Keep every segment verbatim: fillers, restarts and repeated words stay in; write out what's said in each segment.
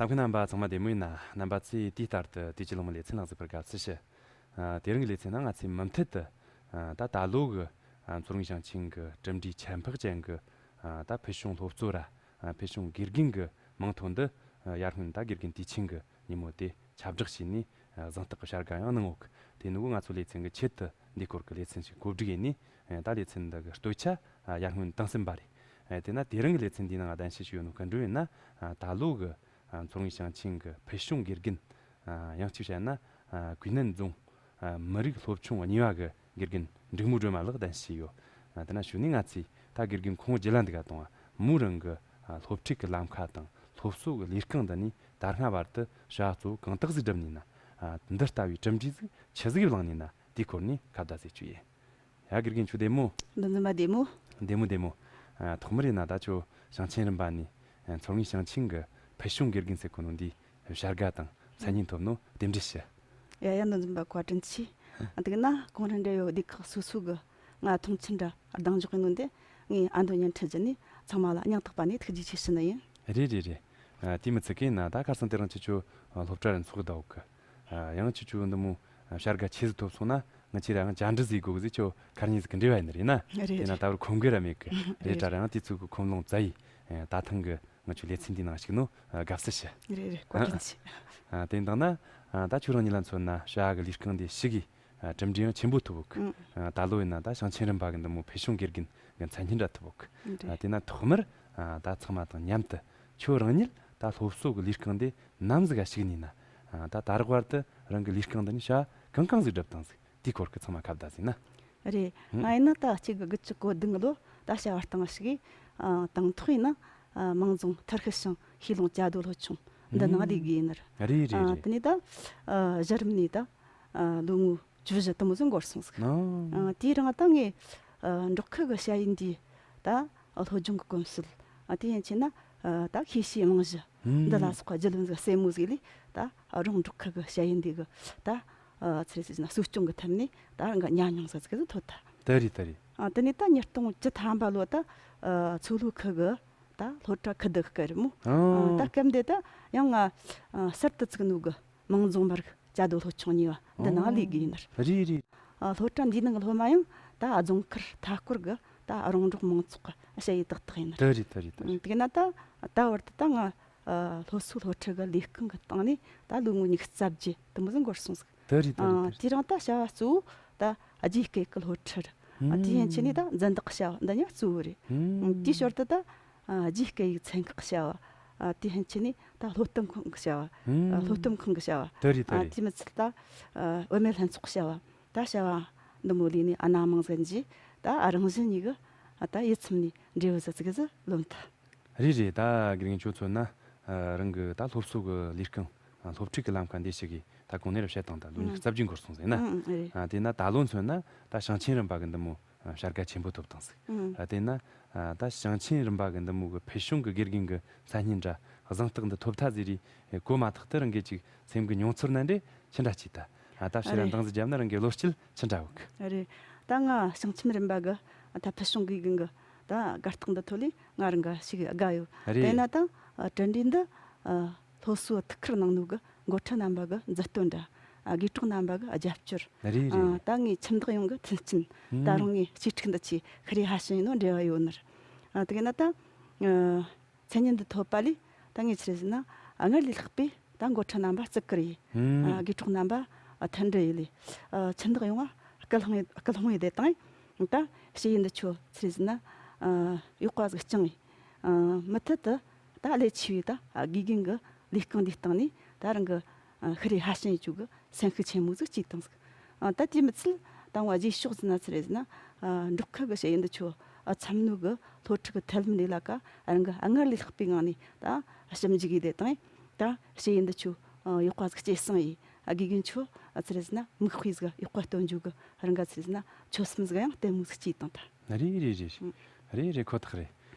ལྟ་མཁན་རྣམ་པ་ཚང་མ་བདེ་མོ་ཡིན་ན། རྣམ་པ་ཚོས་དུས་ལྟར་དུ་དུས་ཀྱི་ལོ་མ་ལེ་ཚན་ནང་གཟིགས་པར་དགའ་བསུ་ཞུ། ཨ། དེ་རིང་གི་ལེ་ཚན་ནང་ང་ཚོས་མུ་མཐུད་དུ། ཨ། ད་ད་ལོ་གི། ཨ། མཚོ་སྔོན་ཞིང་ཆེན་གྱི་གྲུབ་འབྲས་ཁྱད་འཕགས་ཅན་གྱི། ཨ། ད་ཕུལ་བྱུང་སློབ་གཙོ་ར། ཨ། ཕུལ་བྱུང་དགེ་རྒན་གྱི་མིང་ཐོག་འདི། ཨ། ཡར་སྔོན་ད་དགེ་རྒན་དུས་ཆེན་གྱི་ཉིན་མོ་དེ་ཁྱབ་བསྒྲགས་བྱས་ནས། ཨ། གཟེངས་རྟགས་ཀྱི་བྱ་དགའ་ཡང་གནང་ཡོད་གི། དེ་ནི་གོ་ང་ཚོ་ལེ་ཚན་གྱི་ཆེད་དུ་འདི་སྐོར་གྱི་ལེ་ཚན་ཞིག་གོ་སྒྲིག་ཡས་ནས། ཨ། ད་ལེ་ཚན་འདི་གི་སྟོད་ཆ། ཨ། ཡར་སྔོན་བཏང་ཟིན་པ་རེད། ཨ། དེ་ན་དེ་རིང་གི་ལེ་ཚན་འདིའི་ནང་གདན་ཞུ་ཞུས་ཡོད་ནོ་ག་འདྲ་ཡིན་ན། ཨ། ད་ལོ་གི། ཨ། མཚོ་སྔོན་ཞིང་ཆེན་གྱི་ཕུལ་བྱུང་དགེ་རྒན། ཨ། ཡང་གཅིག་བཤད་ན། ཨ། ཀུའེ་ནན་རྫོང་། ཨ། མི་རིགས་སློབ་ཆུང་གཉིས་པ་གི་དགེ་རྒན་འབྲུག་མོ་སྒྲོལ་མ་ལགས་གདན་ཞུས་ཡོད། ཨ། དེ་ན་གཞུག་ནས་ང་ཚོས་ད་དགེ་རྒན་ཁོང་རྒྱུད་ལ་འདི་ག་གཏོང་བ། མོ་རང་གི། ཨ། སློབ་ཁྲིད་ཀྱི་ལམ་ཁ་དང་སློབ་གསོ་གི་ལས་རྐང་འདི་ནས་ད་སྔ་བར་དུ་བྱ་བ་གཙོ་བོ་གང་དག་ཟིག་བསྒྲུབས་ནས་ན། ཨ། འདི་ལྟ་བུའི་གྲུབ་འབྲས་ཟིག་ཆི་ཟིག་བླངས་ནས་ན། དེའི་སྐོར་ནས་ཁ་བརྡ་ཟིག་བྱོས་ཡིན། ཡ། དགེ་རྒན་ཁྱོད་བདེ་མོ། མདོ་འཛིན་པ་བདེ་མོ། བདེ་མོ་བདེ་མོ། ཨ། ཐོག་མར་ཡིན་ན་ད་ཁྱོད་ཞིང་ཆེན་རིམ་པ་ནས། ཨ། མཚོ་སྔོན་ཞིང་ཆེན་གྱི་ཕུལ་བྱུང་དགེ་རྒན་ཟེར་གོ་ནོ་འདིའི་བྱ་དགའ་དང་མཚན་སྙན་ཐོབ་ནོ་རྟེན་འབྲེལ་ཞུ། ཡ་ཡ། མདོ་འཛིན་པ་བཀའ་དྲིན་ཆེ། དེ་ན་གོང་རིམ་འབྲེལ་ཡོད་སྡེ་ཁག་སོ་སོ་གི་ང་མཐོང་ཆེན་འདྲ་གདེང་འཇོག་གི་ནོ་འདི་ངས་ཨ་མདོ་བརྙན་འཕྲིན་བརྒྱུད་ནས་ཚང་མ་ལ་སྙིང་ཐག་པ་ནས་ཐུགས་རྗེ་ཆེ་ཞུ་ནི་ཡིན། རེད་རེད་རེད། ཨ། དེ་མི་ཚད་གི་ན་ད་ཁ་སང་དེ་རིང་ཁྱེད་ཆོ། ཨ། སློབ་གྲྭ་རུ་འཚོགས་གི་བསྡད་ཡོད་གི། ཨ། ཡང་ཁྱེད་ཆོ་འདི་མོ། ཨ། བྱ་དགའ་ཆེ་ཟིག་ཐོབ་སོང་ན་ང་ཁྱེད་རང་བཅར་འདྲི་ཟིག་དགོས་གི་ཟེར་ཁྱོ་ཁ་ཉིན་ཟིག་གི་འབྲེལ་བ་ཡིན་ནི་རེད་ན། རེད་དེ་ན་རེད། ད་བར་ཁོམ་གི་ར་མེད་གི། རེད་རེད། དྲ་རང་དུས་ཚོད་གི་ཁོམ་ལོང་བཙལ་ཡིས། ཨ། ད་ཐེངས་གི་ང་ཆོ་ལེ་ཚན་འདི་ནང་ཞུགས་ནོ། ཨ། དགའ་བསུ་ཞུ། རེད་རེད། བཀའ་དྲིན་ཆེ། ཨ། དེ་ཡིན་དང་ན། ཨ། ད་ཁྱོད་རང་ཉིད་ལ་མཚོན་ན་བྱ་གི་ལས་རྐང་འདི་ཞིག་གིས། ཨ། གྲུབ་འབྲས་ཡང་ཆེན་པོ་ཐོབ་ཡོད་གི། ཨང་། ཨ། ད་ལོ་ཡིན་ན་ད་ཞིང་ཆེན་རིམ་པ་གི་འདི་མོ་ཕུལ་བྱུང་དགེ་རྒན་གི་མཚན་སྙན་འདྲ་ཐོབ་ཡོད་གི། རེད། ཨ། དེ་ན་ཐོག་མར། ཨ། ད་ཚང་མ་དང་མཉམ་དུ་ཁྱོད་རང་ཉིད་ད་སློབ་གསོ་གི་ལས་རྐང་འདི་ནམ་ཟིག་ག་ཞུགས་ནས་ན། ཨ། ད་ད་རག་བར་དུ་རང་གི་ལས་རྐང་འདི་ནས་བྱ་གང་གང་ཟིག་བསྒྲུབས་བཏང་ཟིག། དེའི་སྐོར་གི་ཚང་མ་ཁ་བརྡ་ཟིག་ན། རེད། ཨང་། ང་ཡིན་ན་ད་གཅིག་གི་དགུ་བཅུ་གོ་བདུན་ལོ་ད་བྱ་བ་བཏང་ཞིག་གིས། ཨ། དང་ཐོག་ཡིན་ན། ཨ། མང་རྫོང་ཐར་ཤུལ་ཞང་ཤིས་ལུང་བཅའ་སྡོད་སློབ་ཆུང་འདི་ནང་ལས་གི་ཡིན་ནི། རེད་རེད། ཨ། རེད། དེ་ནས་ད། ཨ། གཞི་རིམ་ནས་ད། ཨ། ལོ་ངོ་བཅུ་བཞི་དེ་མོ་ཟིག་འགོར་སོང་ཟིག། ཨང་། ཨ། དེའི་རིང་ད་ངས། ཨ། འབྲོག་ཁུལ་གི་ཞ་ཡི་འདིའི་ད་སློབ་སྦྱོང་གི་གོམས་སྲོལ། ཨ། དེ་ཡན་ཆད་ན། ཨ། ད་ཤེས་བྱའི་རྨང་གཞི། ཨང་། འདི་ལ་སོགས་པ་རྒྱུས་ལོན་ཟིག་གསལ་མོ་ཟིག་ལས་ད། ཨ། རང་འབྲོག་ཁུལ་གི་ཞ་ཡི་འདི་གི་ད། ཨ། ཚུལ་ཟིག་ན་གསོ་སྐྱོང་གི་ཐད་ནས་ད་རང་གི་ཉམས་མྱོང་ཟིག་ཟིག་ཐོབ་ཐལ། ད་རེད་ད་རེད། ཨ། དེ་ནས་ད་ཉིས་སྟོང་བཅུ་ཐམ་པ་ལོ་ད། ཨ། མཚོ་ལྷོ་ཁུལ་གི་ད་སློབ་གྲྭ་ཁུལ་དུ་སྐབས་རེད་མོ། ཨ། ཨང་། ད་སྐབས་འདི་ད་ཡང་ང་། ཨ། གསར་དུ་བཙུགས་ནོ་གི་མང་རྫོང་མི་རིགས་བཅའ་སྡོད་སློབ་ཆུང་གཉིས་པ་འདི་ནང་ལས་གི་ཡིན་ནི། རེད་རེད། ཨ། སློབ་གྲྭ་འདིའི་ནང་གི་སློབ་མ་ཡང་ད་རྫོང་ཁུལ་མཐའ་སྐོར་གི་ད་རོང་འབྲོག་མང་ཚོགས་གི་ཞ་ཡི་ཏག་ཏག་ཡིན་ནི། ད་རེད་ད་རེད་ད་རེད། དེ་ན་ད་ད་བར་དུ་ད་ང་། ཨ། སློབ་གསོ་སློབ་ཁྲིད་གི་ལས་རྐང་གི་སྟེང་ནས་ད་ལོ་ངོ་ཉི་ཤུ་རྩ་བརྒྱད་དེ་མོ་ཟིག་འགོར་སོང་ཟིག། ད་རེད་ད་རེད་ད་རེད། ཨ། དེ་རིང་ད་བྱ་བ་གཙོ་བོ་ད་རྒྱའི་སྐད་ཀྱི་སློབ་ཁྲིད། ཨ། དེ་ཡན་ཆད་ནས་ད་འཛིན་བདག་བྱ་བ་འདི་གཉིས་གཙོ་བོ་རེད། ཨང་། དེའི་ཞོར་དུ་ད། ཨ། རྒྱའི་སྐད་ཡིག་ཚན་ཁག་བྱ་བ། ཨ། དེ་ཡན་ཆད་ནས་ད་སློབ་སྟོན་ཁང་གི་བྱ་བ། ཨ། ཨང་། སློབ་སྟོན་ཁང་གི་བྱ་བ། ད་རེད་ད་ཨ། རེད། དེ་མི་ཚད་ད། ཨ། བུད་མེད་ལྷན་ཚོགས་བྱ་བ། ད་བྱ་བ་འདི་མོ་ལས་ནས་ཨ་ན་མང་ཟིག་གིས་ད། ཨ། རང་བཞིན་གཉིས་གི། ཨ། ད་ཡིད་ཚིམ་ནས་འབྲས་བུ་ཟིག་ཙིག་གེ་ཟིག་ལོན་ཐལ། རེད་རེད། ད་དགེ་རྒན་ཁྱོད་མཚོན་ན། ཨ། རང་གི་ད་སློབ་གསོ་གི་ལས་རྐང་། ཨ། སློབ་ཁྲིད་ཀྱི་ལམ་ཁ་འདི་ཞིག་གིས་ད་གོང་ནས་ར་བཤད་དང་ད་ལོ་ཉི་ཤུ་རྩ་བརྒྱད་འགོར་སོང་ཟེར་ན། ཨང་ཨང་། རེད། ཨ། དེས་ན་ད་ལོ་མཚོན་ན་ད་ཞིང་ཆེན་རིམ་པ་གི་འདི་མོ། ཨ། བྱ་དགའ་ཆེན་པོ་ཐོབ་བཏང་ཟིག། ཨང་། ཨ། དེས་ན། ཨ། ད་ཞིང་ཆེན་རིམ་པ་གི་འདི་མོ་གི་ཕུལ་བྱུང་གི་དགེ་རྒན་གི་མཚན་སྙན་འདྲ་གཟེངས་རྟགས་འདི་ཐོབ་ཐལ་ཟེར་རེ་གོ་མ་ཐག་ཏུ་རང་གི་ཅིག་སེམས་གི་མྱོང་ཚོར་ན་འདྲེ་ཆི་འདྲ་སྐྱེས་ད། ཨ། ད་ཕྱིར་ར་རེད། འདང་ཟིག་བརྒྱབ་ན་རང་གི་བློ་སྐྱེད་ཆི་འདྲ་ཡོད་གི། རེད། ད་ང་ཞིང་ཆེན་རིམ་པ་གི་ད་ཕུལ་བྱུང་དགེ་རྒན་གི་ད་དགའ་རྟགས་འདི་ཐོག་ལས་ང་རང་ག་ཞིག་དགའ་ཡོད། རེད། དེས་ན་ད། ཨ། གྲུབ་འབྲས་འདི། ཨ། སློབ་གསོ་ཐུགས་ཁུར་གནང་ནོ་གི་འགོ་ཁྲིད་རྣམ་པ་གི་མཛུབ་སྟོན་འདྲ། ཨ། དགེ་གྲོགས་རྣམ་པ་གི་རྒྱབ་སྐྱོར། རེད་རེད། ཨ། རེད། ད་ངའི་ཁྱིམ་བདག་ཡོངས་གི་མཐུན་རྐྱེན། ཨང་། ད་རུང་ངའི་གཅེས་ཕྲུག་འདི་ཆེ་ཁ་རེ་ཧ་ཤིང་ཡིན་ནོ་འབྲེལ་བ་ཡོད་ནི་རེད། ཨ། དེ་ག་ན་ད། ཨ། མཚན་སྙན་འདི་ཐོབ་པ་ལས་ད་ངས་ཆི་རེད་ཟེར་ན། ཨ། སྔར་ལས་ལྷག་པའི་ད་འགོ་ཁྲིད་རྣམ་པ་བརྩི་བཀུར་ཡིས། ཨང་། ཨ། དགེ་གྲོགས་རྣམ་པ། ཨ། མཐུན་སྒྲིལ་ཡིས་ལས། ཨ། ཁྱིམ་བདག་ཡོངས་ཨ་སྐུལ་སློང་ཡིས་སྐུལ་སློང་ཡིས་བསྡད་དང་། ད་ཞ་ཡི་འདི་ཆོ་ཆི་རེད་ཟེར་ན། ཨ། ཡག་པ་ཟིག་བསྐྱངས་ཡིས། ཨ། མུ་མཐུད་དུ་ད་ལས་ཆེ་བའི་ད། ཨ། དགེ་རྒན་གི་ལས་རྐང་འདིའི་སྟེང་ནས་ད་རང་གི། ཨ། ཤ་རེ་ཧ་ཤིང་ཡེ་རྒྱུ་གི་སེམས་ཤུགས་ཆེན་མོ་ཟིག་སྐྱེས་བཏང་ཟིག། ཨ། ད་དེ་མི་ཚད་ད་ང་རྗེས་ཕྱོགས་ཟེར་ན་ཆི་རེད་ཟེར་ན། ཨ། འབྲོག་ཁུལ་གི་ཞ་ཡི་འདི་ཆོ། ཨ། འཚམ་ནོ་གི་སློབ་ཕྲུག་གི་ཐད་ལམ་ལས་ལ་ཀ་རང་གི་སྔར་ལས་ལྷག་པའི་ངང་ནས་ད་ཞིབ་འཇུག་ཡེ་བསྡད་དང་། ད་ཞ་ཡི་འདི་ཆོ། ཨ། ཡག་པ་ཟིག་སྐྱེད་སྲིང་ཡིས། ཨ། དགེ་རྒན་ཆོ། ཨ། ཆི་རེད་ཟེར་ན་མིག་དཔེ་ཟིག་ཡག་པ་སྟོན་རྒྱུ་གི་རང་ག་ཆི་རེད་ཟེར་ན་ཆོད་སེམས་ཟིག་ཡང་བརྟན་མོ་ཟིག་སྐྱེས་བཏང་ད། རེད་རེད་རེད། ཨ། རེད་རེད། ཁོ་ཐག་རེད།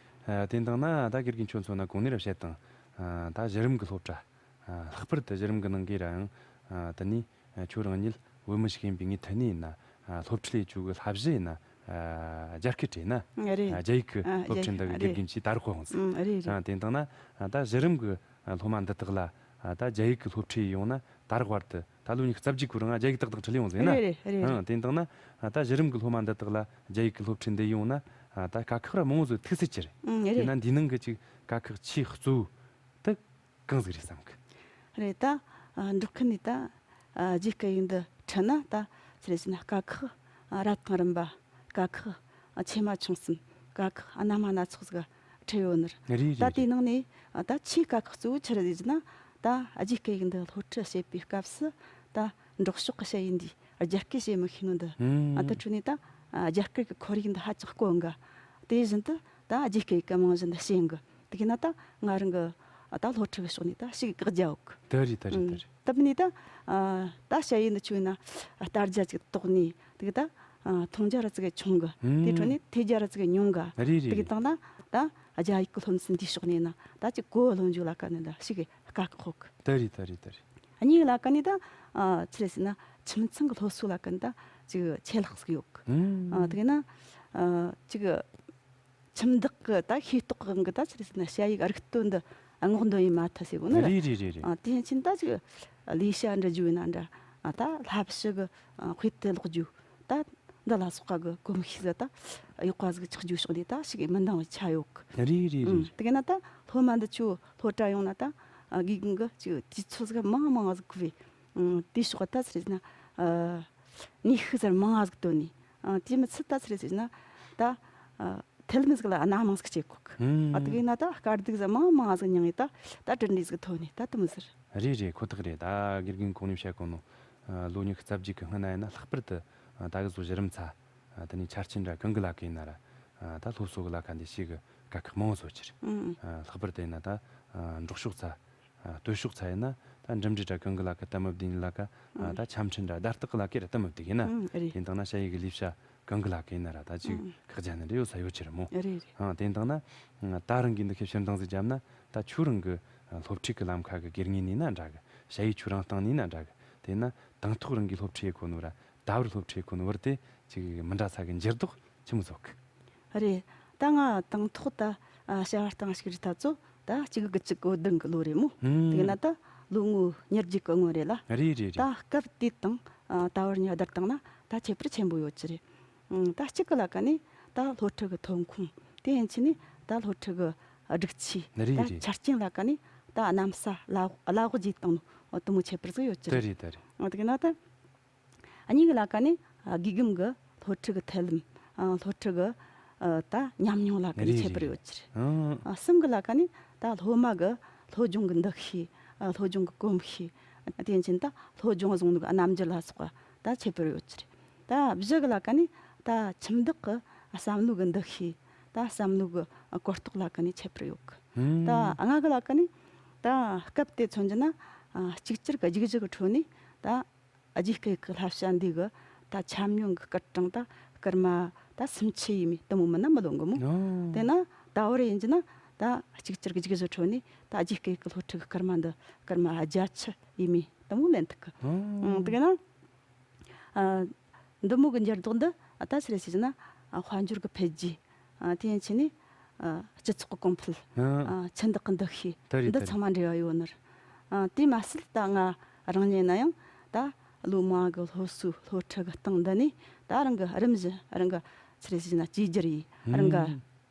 ཨ། དེ་འདང་ན་ད་དགེ་རྒན་ཁྱོད་མཚོན་ན་གོང་ནས་ར་བཤད་དང་། ཨ། ད་གཞི་རིམ་གི་སློབ་གྲྭ། ཨ། ལྷག་པར་དུ་གཞི་རིམ་གི་ནང་གི་ར་ཡང་། ཨ། དེ་ནས་ཁྱོད་རང་ཉིད་བོད་མི་ཞིག་ཡིན་པའི་ངའི་ཐད་ནས་ཡིན་ན། ཨ། སློབ་ཁྲིད་ལས་བཅུག་གི་བསླབ་གཞི་ཡིན་ན། ཨ། རྒྱ་སྐད་བྲིས་ན། རེད། ཨ། རྒྱ་ཡིག་གི། ཨ། སློབ་ཁྲིད་འདི་གི། རེད། དགེ་རྒན་གྱིས་ད་རུང་ཁོ་ཧོང་ཟིག། ཨ། རེད་རེད། ཨ། དེ་འདང་ན། ཨ། ད་གཞི་རིམ་གི་ སློབ་མ་འདི་དག་ལ་ད་རྒྱ་ཡིག་གི་སློབ་ཁྲིད་ཡོང་ན། ད་རག་བར་དུ་ད་ལོ་ཉི་ཤུ་རྩ་བརྒྱད་ཁོ་རང་རྒྱ་ཡིག་ཏག་ཏག་ཁྲིད་ཡོང་ཟེར་ན། རེད་རེད་རེད། ཨང་། དེ་ཡིན་དང་ན་ད་གཞི་རིམ་གྱི་སློབ་མ་འདི་དག་ལ་རྒྱ་ཡིག་གི་སློབ་ཁྲིད་འདི་ཡོང་ན་ད་དཀའ་ཁག་ར་མང་བོ་ཟིག་ཐུག་སྲིད་ཀྱི་རེད། ཨང་། དེ་རེད། ན་འདིའི་ནང་གི་ཅིག་དཀའ་ཁག་ཆེས་གཙོ་བོ་དེ་གང་ཟིག་རེད་བསམ་གི། རེད། ད་འབྲོག་ཁུལ་ནས་ད་རྒྱའི་སྐད་ཡིག་འདི་ཁྲིད་ན་ད་ཆི་རེད་ཟེར་ན་དཀའ་ཁག་རབ་དང་རིམ་པ། དཀའ་ཁག་ཆེ་མ་ཆུང་གསུམ། དཀའ་ཁག་སྣ་མ་སྣ་ཚོགས་ཟིག་ཁྲིད་ཡོད་ནི་རེད། རེད་རེད། ད་དེའི་ནང་ནས་ད་ཆེས་དཀའ་ཁག་གཙོ་བོ་ཆི་རེད་ཟེར་ན། ད་རྒྱའི་སྐད་ཡིག་འདི་སློབ་ཁྲིད་བྱེད་པའི་སྐབས་སུ་ད་འབྲོག་ཕྱོགས་ཀྱི་ཞ་ཡི་འདིས་རྒྱ་སྐད་བཤད་མི་ཤེས་ནོ་འདི། ཨ། ད་འཕྲོས་ནས་ད་རྒྱ་སྐད་ཀྱི་ཁོར་ཡུག་འདི་ཧ་ཅང་དཀོན་གི། དེ་བཞིན་དུ་ད་རྒྱའི་སྐད་ཡིག་གི་རྨང་གཞི་འདི་ཞན་གི། དེ་གིས་ན་ད་ང་རང་གི་ད་སློབ་ཁྲིད་ཀྱི་ཕྱོགས་ནས་ད་ཞེ་གི་བཀག་རྒྱ་ཡོད་གི། དེ་རེད་དེ་རེད་དེ་རེད། ད་བུད་ནས་ད་ད་ཞ་ཡི་འདི་ཆུ་ན་ལྟ་རྒྱ་ཅིག་དོག་ནས། དེ་གིས་ད་མཐོང་རྒྱ་ར་ཙི་གེ་ཆུང་གི། དེ་འཕྲོས་ནས་ཐོས་རྒྱ་ར་ཙི་གེ་ཉུང་གི། རེད་རེད། དེ་གིས་བཏང་ན་ད་རྒྱ་ཡིག་གི་སློབ་ཚན་འདིའི་ཕྱོགས་ནས་ན་ད་ཅིག་གོ་བ་ལོན་རྒྱུ་ལ་ཀ་ནས་ད་ཞེ་གི་དཀའ་ཁག་ཡོད་གི། དེ་རེད་དེ་རེད་དེ་རེད། གཉིས་ལ་ཀ་ནས་ད་ཆི་རེད་ཟེར་ན་ཁྱིམ་ཚང་གི་སློབ་གསོ་ལ་ཀ་ནས་ད་ཅིག་ཆད་ལྷག་ཟིག་ཡོད་གི། ཨ། དེ་གིས་ན་ཅིག་ཁྱིམ་བདག་གི་ད་ཤེས་རྟོགས་གི་དབང་གིས་ད་ཆི་རེད་ཟེར་ན་ཞ་ཡི་གི་རིག་སྟོབས་འདི་སྔོག་འདོན་ཡེད་མ་ཐུབ་ཟེར་གོ་ནི་རེད། རེད་རེད་རེད་རེད། ཨ། དེ་ཡིན་ཕྱིན་ད་ཅིག་ལས་བྱ་འབྲི་རྒྱུ་ཡིན་ན་འདྲ། ཨ། ད་བསླབ་གཞི་གི་དཔེ་དེབ་ཀློག་རྒྱུ། ད་འདི་ལ་སོགས་པ་གི་གོམས་གཤིས་ཟིག་ད་ཡག་པ་ཟིག་ཆགས་རྒྱུའི་ཕྱོགས་ནས་ད་ཞེ་གི་མི་འདང་བའི་ཆ་ཡོད་གི། རེད་རེད་རེད། ཨང་། དེ་གིས་ན་ད་སློབ་མ་འདི་ཆོ་སློབ་གྲྭ་ཡོང་ན་ད་དགེ་རྒན་གིས་ཅིག་དུས་ཚོད་ཟིག་མང་མང་ཟིག་བཀོལ་བས། ཨང་། དེའི་ཕྱོགས་ད་ཆི་རེད་ཟེར་ན་ནུས་ཤུགས་ཟིག་མང་ང་ཟིག་བཏོན་ནས། ཨང་། དེ་མི་ཚད་ད་ཆི་རེད་ཟེར་ན་ད་ཨ་ཐབས་ལམ་ཟིག་ལ་སྣ་མང་ཟིག་བྱེད་གོ་གི། ཨ། དེ་གིས་ན་ད་དཀའ་སྡུག་ཟིག་མང་མང་ཟིག་མྱངས་ཡེ་ད་ད་གྲུབ་འབྲས་ཟིག་ཐོན་ནས་ད་དེ་མོ་ཟིག་རེད། རེད་རེད། ཁོ་ཐག་རེད། ད་དགེ་རྒན་གོང་ནས་བཤད་གོ་ནོ། ཨ། ལོ་ཉི་ཤུ་རྩ་བརྒྱད་གི་སྔོན་ན་ཡིན་ན་ལྷག་པར་དུ་ཨ་ད་གི་བཟོ་གཞི་རིམ་ཚ། ཨ། དེ་ནས་ཆ་རྐྱེན་འདྲ་གང་གི་ལ་ཀ་ཡིན་ན་ར། ཨ། ད་སློབ་གསོ་གི་ལ་ཀ་འདི་ཞེ་གི་དཀའ་ཁག་མང་བོ་བཟོ་རྒྱུ་རེད། ཨང་། ཨ། ལྷག་པར་དུ་ཡིན་ན་ད་ཨ་འབྲོག་ཕྱོགས་ཚ། ཨ། སྟོད་ཕྱོགས་ཚ་ཡིན་ན་ད་འགྲིམ་འགྲུལ་འདྲ་གང་གི་ལ་ཀ་སྟབས་མི་བདེ་ནི་ལ་ཀ། ཨ། ཨང་། ད་ཆ་འཕྲིན་འདྲ་བརྡ་རྟགས་གི་ལ་ཀ་ར་སྟབས་མི་བདེ་གི་ན། ཨང་། རེད། དེ་ཡིན་དང་ན་ཞ་ཡི་གི་ལས་བྱ་གང་གི་ལ་ཀ་ཡིན་ན་ར་ད་ཅིག་ཨང་། བཀག་རྒྱ་ནི་འདྲ་ཡོད་ས་ཡོད་རྒྱུ་རེད་མོ། རེད་རེད། ཨང་། དེ་ཡིན་དང་ན་ད་རང་གིས་འདི་ཁའི་ཕྱིར་འདང་ཟིག་བརྒྱབ་ན། ད་ཁྱོད་རང་གི་སློབ་ཁྲིད་གི་ལམ་ཁ་གི་དགེ་རྒན་ཡིན་ན་འདྲ་གི། ཞ་ཡི་ཁྱོད་རང་སྟེང་ནས་ན་འདྲ་གི། དེ་ན་དང་ཐོག་རང་གིས་སློབ་ཁྲིད་ཡེད་གོ་ནོ་ར་ད་བར་སློབ་ཁྲིད་ཡེད་གོ་ནོ་བར་དེ་ཅིག་མི་འདྲ་ས་གི་འགྱུར་ལྡོག་ཆི་མོ་བཟོ་གི། རེད། ད་ང་དང་ཐོག་ད་ཨ་བྱ་བ་སྟེང་ཞུགས་རིས་ད་ཚོ་ད་གཅིག་དགུ་གཅིག་གོ་བདུན་གི་ལོ་རེད་མོ། ཨང་། དེ་ན་ད་ལོ་ངོ་ཉེར་བརྒྱད་གི་སྔོན་རེད་ལ། རེད་རེད་རེད། ད་སྐབས་དེ་དང་ཨ་ད་བར་གཉིས་བསྡུར་བཏང་ན་ད་ཁྱད་པར་ཆེན་པོ་ཡོད་རྒྱུ་རེད། ཨང་། ད་གཅིག་གི་ལ་ཀ་ནས་ད་སློབ་ཁྲིད་གི་ཐོན་ཁུངས། དེ་ཡན་ཆད་ནས་ད་སློབ་ཁྲིད་གི་སྒྲིག་ཆས། རེད་རེད། ད་ཆ་རྐྱེན་ལ་ཀ་ནས་ད་གནམ་ས་བླ་བླ་འོག་བརྗེས་བཏང་ནོ་དེ་མོ་ཁྱད་པར་ཟིག་ཡོད་རྒྱུ་རེད། དེ་རེད་དེ་རེད། ཨང་། དེ་གི་ན་ད་གཉིས་གི་ལ་ཀ་ནས་ཨ་དགེ་རྒན་གི་སློབ་ཁྲིད་གི་ཐབས་ལམ། ཨ་སློབ་ཁྲིད་གི་ཨ་ད་ཉམས་མྱོང་ལ་ཀ་ནས་རེད་ཁྱད་པར་རེད་ཡོད་རྒྱུ་རེད། ཨང་། ཨ་གསུམ་གི་ལ་ཀ་ནས་ད་སློབ་མ་གི་སློབ་སྦྱོང་གི་འདུ་ཤེས། ཨ་སློབ་སྦྱོང་གི་གོམས་གཤིས། ཨ་དེ་ཡན་ཆད་ད་སློབ་སྦྱོང་བཟུང་ནོ་གི་རྣམ་འགྱུར་ལ་སོགས་པ་ད་ཁྱད་པར་ཡོད་རྒྱུ་རེད། ད་བཞི་གི་ལ་ཀ་ནས་ད་ཁྱིམ་བདག་གི་བསམ་བློ་གི་འདུ་ཤེས། ད་བསམ་བློ་གི་གོ་རྟོགས་ལ་ཀ་ནས་ཁྱད་པར་ཡོད་གི། ཨང་། ད་ལྔ་གི་ལ་ཀ་ནས་ད་སྐབས་དེ་མཚོན་རྒྱུ་ན་ཨ་གཅིག་གྱུར་གི་རྒྱུགས་གཞི་གི་ཁྲོད་ནས་ད་རྒྱའི་སྐད་ཀྱི་བསླབ་བྱ་འདི་གི་ད་ཆ་སྙོམས་གི་སྐར་གྲངས་ད་སྐར་མ་ད་སུམ་ཅུ་ཡས་མས་དེ་མོ་མིན་ན་མི་ལོན་གི་མོ། ཨང་། དེ་ན་ད་བར་ཡིན་རྒྱུ་ན་ད་གཅིག་གྱུར་གི་རྒྱུགས་གཞི་ཁྲོད་ནས་ད་རྒྱའི་སྐད་ཀྱི་སློབ་ཁྲིད་གི་སྐར་མ་འདི་སྐར་མ་བརྒྱད་ཅུ་ཡས་མས་དེ་མོ་ལེན་ཐུབ་གི། ཨང་། ཨང་། དེ་ན་ཨ་འདི་མོ་གི་འགྱུར་ལྡོག་འདི་ད་ཆི་རེད་ཟེར་ན་ཨ་དཔལ་འབྱོར་གི་འཕེལ་རྒྱས། ཨ་དེ་ཡན་ཆད་ནས་ཨ་སྤྱི་ཚོགས་ཀྱི་གོང་འཕེལ། ཨང་། ཨ་ཁྱིམ་བདག་གི་འདུ་ཤེས། དེ་རེད། འདི་དེ་རེད། ཚང་མ་འབྲེལ་བ་ཡོད་ནི་རེད། ཨ་དེ་མ་ཟད་ད་ང་རང་ཉིད་ན་ཡང་ད་ལོ་མང་གི་སློབ་གསོའི་སློབ་ཁྲིད་གི་སྟེང་འདི་ནས་ད་རང་གི་རིམ་བཞིན་རང་གི་ཆི་རེད་ཟེར་ན་བཅོས་བསྒྱུར་ཡིས་རང་གི་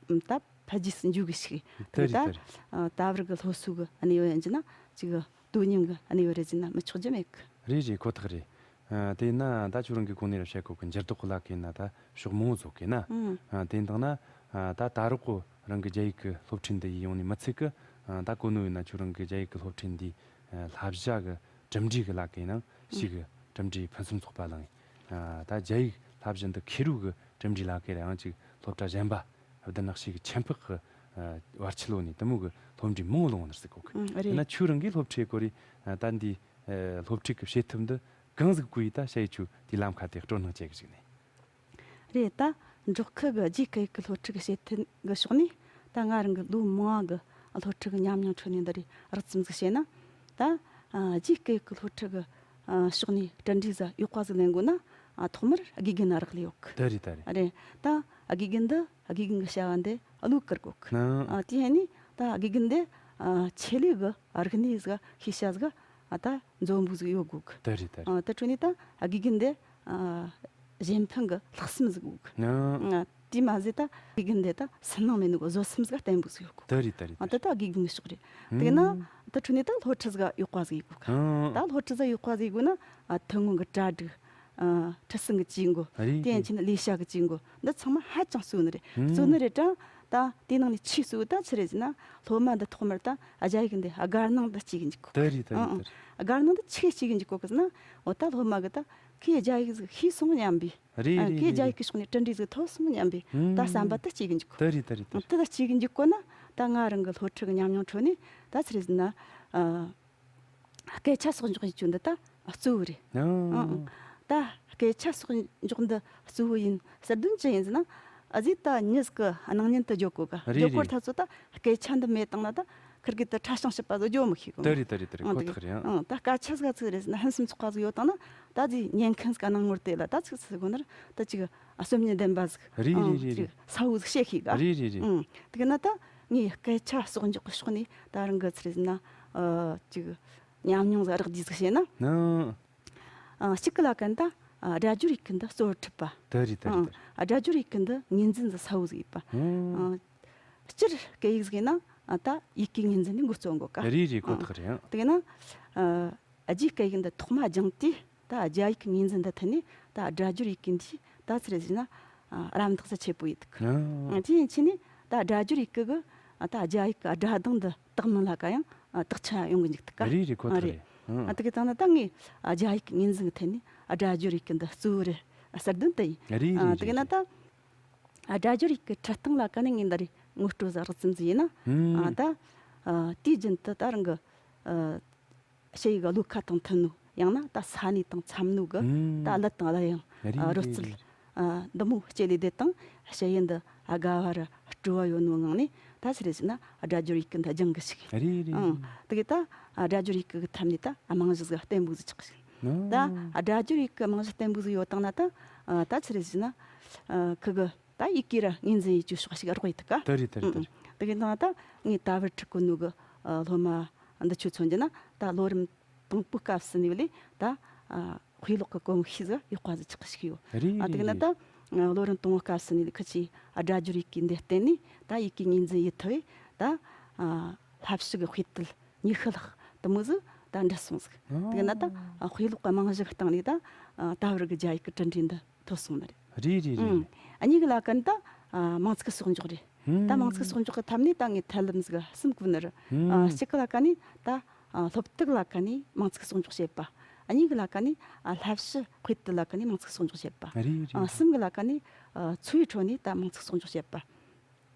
ཨང་། ད་འཕེལ་རྒྱས་སུ་འཇུག་གི་ཞིག་དེ་རེད། ད་དེ་རེད། ཨ་ད་བར་གི་སློབ་གསོ་གི་གནས་བབ་ཡིན་རྒྱུ་ན་ཅིག་དོ་མཉམ་གི་གནས་བབ་རེད་ཟེར་ན་མི་ཆོག་རྒྱུ་མེད་གི། རེད་རེད། ཁོ་ཐག་རེད། ཨ་དེས་ན་ད་ཁྱོད་རང་གིས་གོང་ནས་ར་བཤད་གོ་གི་འགྱུར་ལྡོག་གི་ལ་ཀ་ཡིན་ན་ད་ཕྱོགས་མང་བོ་བཟོ་གི་ན། ཨང་། ཨ་དེ་ཡིན་དང་ན་ཨ་ད་ད་རག་གོ་རང་གི་རྒྱ་ཡིག་གི་སློབ་ཁྲིད་འདི་ཡིས་ཡོང་ནས་མི་ཚད་གི། ཨ་ད་གོ་ནོ་ཡིན་ན་ཁྱོད་རང་གི་རྒྱ་ཡིག་གི་སློབ་ཁྲིད་འདིའི་ཨ་བསླབ་བྱ་གི་གྲུབ་འབྲས་གི་ལ་ཀ་ཡིན་ནའང་ཞེ་གི་གྲུབ་འབྲས་ཕུན་སུམ་ཚོགས་པ་བླངས་ཡིན། ཨ་ད་རྒྱ་ཡིག་བསླབ་བྱ་འདི་འཁྱེར་རུ་གི་གྲུབ་འབྲས་ལ་ཀ་ར་ཡང་ཅིག་སློབ་གྲྭ་གཞན་པ་བདུན་ནག་ཞིག་གི་ཆེན་ཕག་གི་ཨ་བར་ཆད་ལོ་ནས་དེ་མོ་གི་སློབ་འབྲས་མང་བོ་ལོངས་ནར་ཟིག་གོ་གི། ཨང་། རེད། དེས་ན་ཁྱོད་རང་གིས་སློབ་ཁྲིད་གོ་རེ་ཨ་ད་འདི་ཨ་སློབ་ཁྲིད་གི་བྱེད་ཐབས་འདི་གང་ཟིག་གོ་ཡི་ད་ཞ་ཡི་ཆུ་དེའི་ལམ་ཁ་དེ་སྤྲོ་སྣང་བྱེད་གི་ཞིག་ནས། རེད། ད་འབྲོག་ཁུལ་གི་རྒྱའི་སྐད་ཡིག་གི་སློབ་ཁྲིད་གི་བྱེད་ཐབས་གི་ཕྱོགས་ནས་ད་ང་རང་གི་ལོ་མང་གི་སློབ་ཁྲིད་གི་ཉམས་མྱོང་ཁྲོད་ནས་འདི་རེ་རགས་ཙམ་ཟིག་བཤད་ན། ད་ཨ་རྒྱའི་སྐད་ཡིག་གི་སློབ་ཁྲིད་གི་ཨ་ཕྱོགས་ནས་གྲུབ་འབྲས་ཟིག་ཡག་པ་ཟིག་ལེན་དགོས་ན་ཨ་ཐོག་མར་དགེ་རྒན་ན་རག་ལས་ཡོད་གི། དེ་རེད་དེ་རེད། རེད། ད་དགེ་རྒན་འདི་དགེ་རྒན་གི་བྱ་བ་འདི་བློ་བཀལ་དགོས་གི། ཨ་དེ་ཧེ་ནས་ད་དགེ་རྒན་འདི་ ཨ། ཆེད་ལས་གི་རིག་གནས་ཟིག་ཤེས་བྱ་ཟིག་ཨ་ད་འཛོམས་པོ་ཟིག་ཡོད་དགོས་གི། ད་རེད་ད་རེད། ཨ། ད་དྲུག་ནས་ད་དགེ་རྒན་དེ་ཨ་གཞན་ཕན་གི་ལྷག་བསམ་ཟིག་དགོས་གི། ཨ། ཨ། དེ་མ་ཟད་ད་དགེ་རྒན་དེ་ད་སུན་སྣང་མེད་ནི་གི་བཟོད་སེམས་ཟིག་བརྟན་པོ་ཟིག་ཡོད་དགོས་གི། ད་རེད་ད་རེད་ད་ཨ། ད་རེད། ད་དགེ་རྒན་གི་ཕྱོགས་རེད། དེ་ན་ཨང་། ད་དྲུག་ནས་ད་སློབ་ཁྲིད་ཟིག་ཡག་པ་ཟིག་ཡེད་དགོས་གི། ཨང་། ད་སློབ་ཁྲིད་ཟིག་ཡག་པ་ཟིག་ཡེད་དགོས་ན་ཨ་ཐུན་མོང་གི་གྲ་སྒྲིག་ཨ། ཁྲིད་གསུང་གི་བྱེད་སྒོ། རེད། དེ་ཡན་ཆད་ནི་ལས་བྱ་གི་བྱེད་སྒོ། འདི་ཚང་མ་ཧ་ཅང་གཙོ་བོ་ནི་རེད། ཨང་། གཙོ་བོ་ནི་རེད་དྲ། ད་དེ་ནང་ནས་ཆེས་གཙོ་བོ་ད་ཆི་རེད་ཟེར་ན། སློབ་མ་འདི་ཐོག་མར་ད་རྒྱ་ཡིག་འདི་དགའ་སྣང་འདི་སྐྱེ་གི་འཇུག་གོ། ད་རེད་ད་རེད། ཨང་། ད་རེད། དགའ་སྣང་འདི་ཆི་གི་སྐྱེ་གི་འཇུག་གོ་གི་ཟེར་ན། འོ་ད་སློབ་མ་གི་ད་ཁོས་རྒྱ་ཡིག་ཟིག་ཤེས་སོང་སྙམ་པའི། རེད། ཨ། རེད་ཁོས་རྒྱ་རེད། ཡིག་གི་ཕྱོགས་ནས་གྲུབ་འབྲས་ཟིག་ཐོབ་སོང་སྙམ་པའི་ཨང་། ད་བསམ་པ་ད་སྐྱེ་གི་འཇུག་གོ། ད་རེད་ད་རེད་ད་རེད། དེ་ད་སྐྱེ་གི་འཇུག་གོ་ན་ད་ང་རང་གི་སློབ་ཕྲུག་གི་ཉམས་མྱོང་ཁྲོད་ནས་ད་ཆི་རེད་ཟེར་ན། ཨ། སྐད་ཆ་གསོག་འཇོག་བྱེད་རྒྱུ་འདི་ད་གཙོ་བོ་རེད། ཨང་། ཨང་། ཨང་། ད་སྐད་ཆ་གསོག་འཇོག་འདི་གཙོ་བོ་ཡིན་ཟེར་དོན་ཅི་ཡིན་ཟེར་ན། ཨ་ཟིག་ད་མྱི་ཟིག་གི་སྣང་བརྙན་དུ་བརྗོད་གོ་ག་རེད་བརྗོད་གོ་རེད། ཐག་ཚོད་ད་སྐད་ཆ་འདི་མེད་བཏང་ན་ད་ཁིར་གི་ད་ཕྲ་ཞིང་ཞིབ་པ་ཟིག་བརྗོད་མི་ཤེས་གོ། ད་རེད་ད་རེད་ད་རེད། ཨང་། ཁོ་དེ་ཐག་རེད། ཨང་། ད་སྐད་ཆ་ཟིག་ཚིག་རེད་ཟེར་ན་ཕུན་སུམ་ཚོགས་པ་ཟིག་ཡོད་བཏང་ན་ད་ཟིག་ཉན་མཁན་ཟིག་གི་སྣང་ངོར་དེ་ལ་ད་ཚིག་ཚིག་གོ་ནར་ད་ཅིག་ཨ་སོམ་ཉི་ལྡན་པ་ཟིག་རེད་ཨང་། རེད་རེད་ཅིག་རེད། ས་བོ་ཟིག་བཤད་ཤེས་ག་རེད་རེད་རེད། ཨང་། དེ་གི་ན་ད་ངས་སྐད་ཆ་གསོག་འཇོག་གི་ཕྱོགས་ནས་ད་རང་གི་ཚིག་རེད་ཟེར་ན། ཨ། ཅིག་ཉམས་མྱོང་ཟིག་རགས་བསྡུས་ཟིག་བཤད་ན། ཨང་། ཨ། གཅིག་གི་ལ་ཀ་ནི་ད་ཨ་སྒྲ་སྦྱོར་ཡི་གེ་འདི་གཙོ་བོར་ཁྲིད་པ། ད་རེད་ད་རེད་ཨང་། ད་རེད། ཨ་སྒྲ་སྦྱོར་ཡི་གེ་འདི་ངོས་འཛིན་ཟིག་ས་བོ་ཟིག་ཡེད་པ། ཨང་། ཨ། སྤྱིར་སྐད་ཡིག་ཟིག་ཡིན་ན་ཨ་ད་ཡི་གེ་ངོས་འཛིན་ནས་འགོ་རྩོམ་དགོས་ཀ་རེད་རེད། ཁོ་ཨང་། ཐག་རེད་ཨང་། དེ་ན་ཨ་རྒྱའི་སྐད་ཡིག་འདི་ཐོག་མ་སྦྱངས་དུས་ད་རྒྱ་ཡིག་ངོས་འཛིན་འདི་ཐད་ནས་ད་སྒྲ་སྦྱོར་ཡི་གེ་འདིས་ད་ཚིག་རེད་ཟེར་ན་ཨ་རམ་འདེགས་ས་ཆེ་པོ་ཡེད་ཐུབ་ཀི། ཨང་། ཨ་དེ་ཡིན་ཕྱིན་ནས་ད་སྒྲ་སྦྱོར་ཡི་གེ་གི་ཨ་ད་རྒྱ་ཡིག་གི་སྒྲ་གདངས་འདི་དག་མིན་ལ་ཀ་ཡང་ཨ་དག་ཆ་ཡོང་གི་འཇུག་ཐུབ་ཀ་རེད་རེད། ཁོ་ཨ་ཐག་རེད། རེད་ཨང་། ཨ་དེ་གི་སྟེང་ན་ད་ངས་ཨ་རྒྱ་ཡིག་ངོས་འཛིན་གི་ཐད་ནས་ཨ་སྒྲ་སྦྱོར་ཡི་གེ་འདི་གཙོ་བོ་རེད་ཟེར་དོན་དེ་ཡིན། རེད་རེད་ཨ་རེད་དེ་གི་ན་རེད། ད། ཨ་སྒྲ་སྦྱོར་ཡི་གེ་ཁྲིད་སྟངས་ལ་ཀ་ནི་ངས་འདི་རེད་ངོ་སྤྲོད་ཟིག་རགས་ཙམ་ཟིག་ཡིན་ན། ཨང་། ཨ་ད་ཨ་དུས་རྒྱུན་དུ་ད་རང་གི་ཨ་ཞུ་ཡིག་གི་ཀློག་ཁ་དང་མཐུན་ནོ་ཡང་ན་ད་ས་གནས་དང་འཚམ་ནོ་གི་ཨང་། ད་གླུ་དང་གླུ་དབྱངས་རེད་ཨ་རོལ་རྩེད་རེད་རེད། ཨ་འདི་མོ་སྤྱོད་ལེ་དེ་དང་ཞུ་ཡིག་འདི་ཨ་དགའ་བ་ར་སྤྲོ་བ་ཡོད་ནོ་ངང་ནས་ད་ཆི་རེད་ཟེར་ན་ཨ་སྒྲ་སྦྱོར་ཡི་གེ་འདི་སྦྱང་གི་ཞིག་རེད་རེད་ཨང་། རེད། དེ་གི་ད་ཨ་སྒྲ་སྦྱོར་ཡི་གེ་གི་ཐད་ནས་ད་ཨ་རྨང་གཞི་ཟིག་བརྟན་པོ་ཟིག་ཆགས་ཤིག་ཨང་། ད་ཨ་སྒྲ་སྦྱོར་ཡི་གེ་རྨང་གཞི་བརྟན་པོ་ཟིག་ཡོད་བཏང་ན་ད་ཨ་ད་ཆི་རེད་ཟེར་ན་ཨ་ཁི་གི་ད་ཡི་གེ་ར་ངོས་འཛིན་ཡེད་རྒྱུ་ཕྱོགས་ཤིག་རོགས་ཡེད་ཐུབ་ཀ་ད་རེད་ད་རེད་ད་ཨང་། རེད། དེ་གི་ནང་ད་ངས་ད་བར་ཁྲིད་གོ་ནོ་གི་ཨ་སློབ་མ་འདི་ཆོ་མཚོན་རྒྱུ་ན་ད་ལོ་རིམ་དང་པོའི་སྐབས་སུ་ནས་བ་ལས་ད་ཨ་དཔེ་ཀློག་གི་གོམས་གཤིས་ཟིག་ཡག་པ་ཟིག་ཆགས་ཤིག་ཡོད། རེད་ཨ་དེ་གི་ན་རེད་ད་རེད། ཨ་ལོ་རིམ་དང་པོའི་སྐབས་སུ་ནས་ཁི་ཆོས་ཨ་སྒྲ་སྦྱོར་ཡི་གེ་འདི་བརྟེན་ནས་ད་ཡི་གེ་ངོས་འཛིན་ཡེད་ཐུབ་བས་ད་ཨ་བསླབ་གཞི་གི་དཔེ་དེབ་ཉི་ཤུ་ལྷག་དེ་མོ་ཟིག་ད་འབྲི་སོང་ཟིག་དེ་གི་ན་ད་ཨ་དཔེ་ཀློག་གི་རྨང་གཞི་གི་སྟེང་ནས་ད་ཨ་ད་བར་གི་རྒྱ་ཡིག་གི་གྲུབ་འབྲས་འདི་ཐོབ་སོང་ནི་རེད། རེད་རེད་རེད། ཨང་། རེད། ཨ་གཉིས་གི་ལ་ཀ་ནི་ད་ཨ་མིང་ཚིག་གི་གསོག་འཇོག་རེད། ཨང་། ད་མིང་ཚིག་གི་གསོག་འཇོག་གི་ཐད་ནས་ད་ངས་ཐབས་ལམ་ཟིག་གསུམ་བཀོད་ནི་རེད། ཨང་། ཨ་གཅིག་གི་ལ་ཀ་ནི་ད་ཨ་སློབ་དེབ་ལ་ཀ་ནས་མིང་ཚིག་གི་གསོག་འཇོག་བྱེད་པ། ཨ་གཉིས་གི་ལ་ཀ་ནི་ཨ་བསླབ་གཞི་དཔེ་དེབ་ལ་ཀ་ནས་མིང་ཚིག་གི་གསོག་འཇོག་བྱེད་པ། རེད་རེད་ཨ་རེད། གསུམ་གི་ལ་ཀ་ནི་ཨ་འཚོ་བའི་ཁྲོད་ནས་ད་མིང་ཚིག་གསོག་འཇོག་བྱེད་པ།